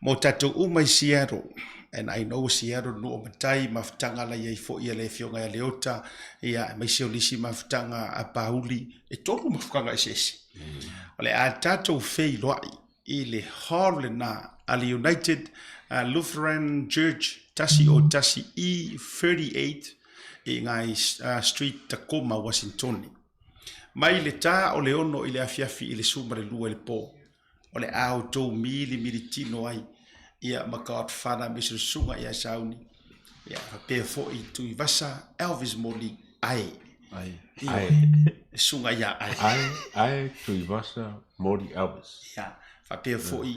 Mo tatou uma i Seattle. And I know Seattle nuu o matai, mafutaga la iai foi a le afioga ia Leota, ia aemaise o nisi mafutaga a Pauli, e tolu mafutaga eseese. O le a tatou feiloai i le hall lena a le United Lutheran Church 101 E 38 i ngai Street Tacoma, Wasintone. Mai le ta o le ono i le afiafi i le 12 i le po, o le a outou milimili tino ai ia ma Godfather me se susuga ia Sauni, ia faapea foi Tuivasa Elvis Moli ae. Ai. Ae. Susuga ia Ae. Ae, ae Tuivasa Moli Elvis. Ia, faapea foi,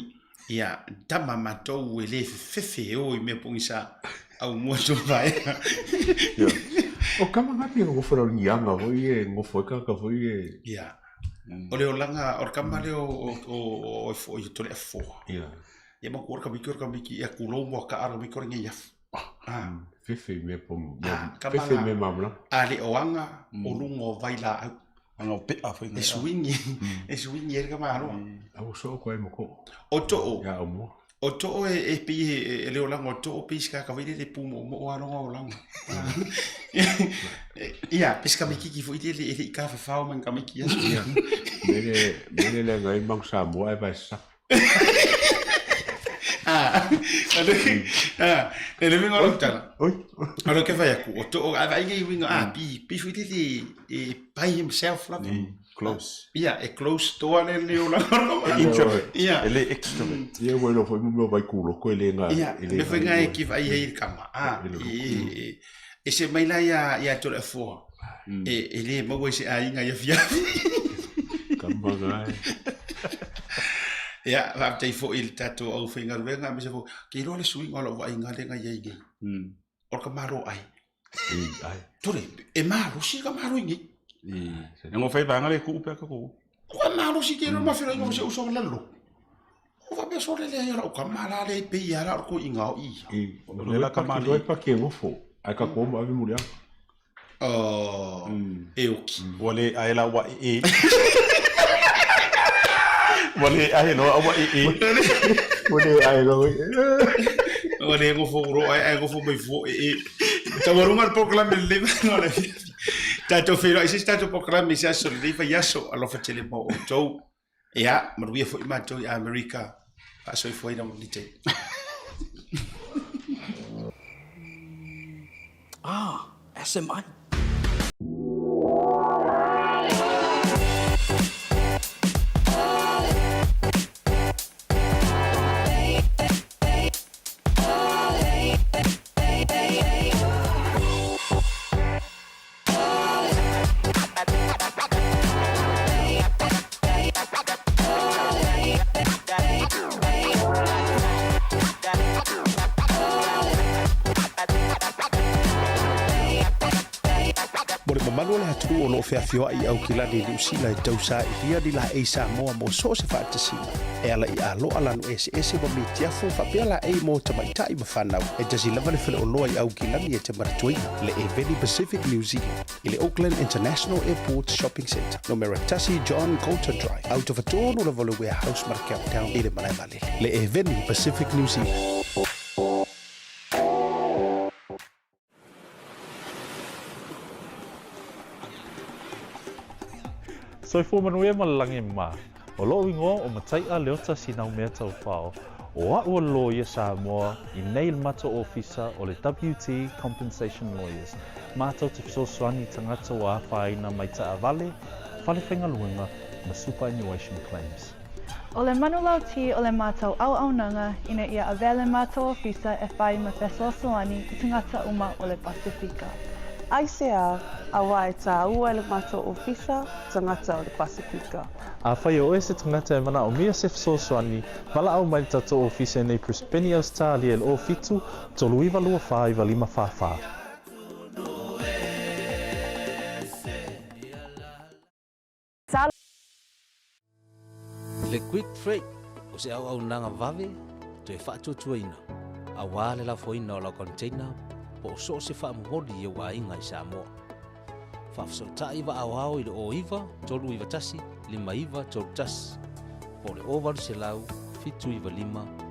ia, tama matou e le fefefe e o i mea pogisa au mua tou vaega. Ia. O kama ngapi e ngofo rau nianga foi e ngofo e kaka foi e. Ia. O le olaga, o le kama lea o, o, o, o, o, o tole afoa. Ia. Ia ma kuora kamiki ora kamiki, ia kulou mua ka ara kamiki ora ngei afu. Ah. Fefe i mea po, Ah, kama fefe i la- mea mamla. A le o anga, o lunga o vai la au. Anga o pea foi E ngai. suingi, e suingi e le kama aloa. Au so ko ai moko. O too, Ia au mua. o too e, e pi e, e le olaga o too pi sika ka le pu mo mo a longa o langa. Ia, pis ka mikiki foi le e le i ka whawhao man ka miki asu. Ia. Mele, mele le ngai mang Samoa e vai sa. Ah, ah, le winga o tala. Oi. Alo ke vai aku, o too a vai ngai winga ah pi pi foi le e by himself lava. Close. Ia, e close toa le le olaga o E introvert. Ia. E le extrovert. Ia ua ilo foi mo mea vai kuloko e le nga. Ia, e le me foi ngai ki vai hei kama. Ah, e e se mai la ia ia tole afoa. E e le maua i se aiga ia fiafi. Kama ngai. Ia, faafetai foi i le tatou aufaigaluega aemaise foi ke iloa le suiga o lau vaaiga lea na i ai nei. O le ka malo ai. I ai. Tole, e malosi le ka malo i nei. E ngofai vaega le kuu pea ka kuu. Ua malosi ke iloa mafeloaiga ma si ou uso lalo. O faapea sole leai o lau kama la le pei ia la o le koiga o ia. I O le la kama Loe pa ke ngofo. Ai ka koma ave muri anga. Oh, e oki. Ua le ae la ua e e. Ua le ae loa ua e e. Ua le ae loa. Ua le gofo ro ai ai gofo mai fo e e. Taualuga le polokalame lelei vaega o le afiafi. Tatou feiloai i se isi tatou polokalame i se aso lelei vaiaso. Alofa tele mo outou. Ia, manuia foi matou i Amerika. Faasoifuaina ma lenei taimi. Ah, SMI. o lo o feafioai i Aukilani i Niu Sila e tausailia ni laei Samoa mo so o se faatasiga e ala i aloa lanu eseese ma mitiafu faapea laei mo tamaitai ma fanau. E tasi lava le faleoloa i Aukilani e te manatuaina, le Eveni Pacific New Zealand, i le Auckland International Airport Shopping Centre, numera 1 John Goulter Drive, autofatonu lava o le Warehouse ma le Countdown i le malae vaalele. Le Eveni Pacific New Zealand. Soifua manuia ma le lagi mā. O lo'u igoa o Matai'a Leota Sinaumea Taufao, o a'u o le loia Samoa i nei le matou ofisa o le WT Compensation Lawyers, matou te fesoasoani i tagata ua afaina mai taavale, fale faigaluega ma superannuation claims. O le manulauti o le matou auaunaga ina ia avea le matou ofisa e fai ma fesoasoani i tagata uma o le Pasefika. Aisea, auā e tāua e le matou ofisa tagata o le Pasefika. Afai o oe se tagata e manaomia se fesoasoani, valaau mai le tatou ofisa i nei Brisbane, Ausetalia i le 07 39 24 95 44. Le Quick Freight o se auaunaga vave toe faatuatuaina aua le lafoina o lau container po o so o se faamomoli i ou aiga i Samoa. Faafesootai vaaoao i le 09 391 5931 po o le 0800 795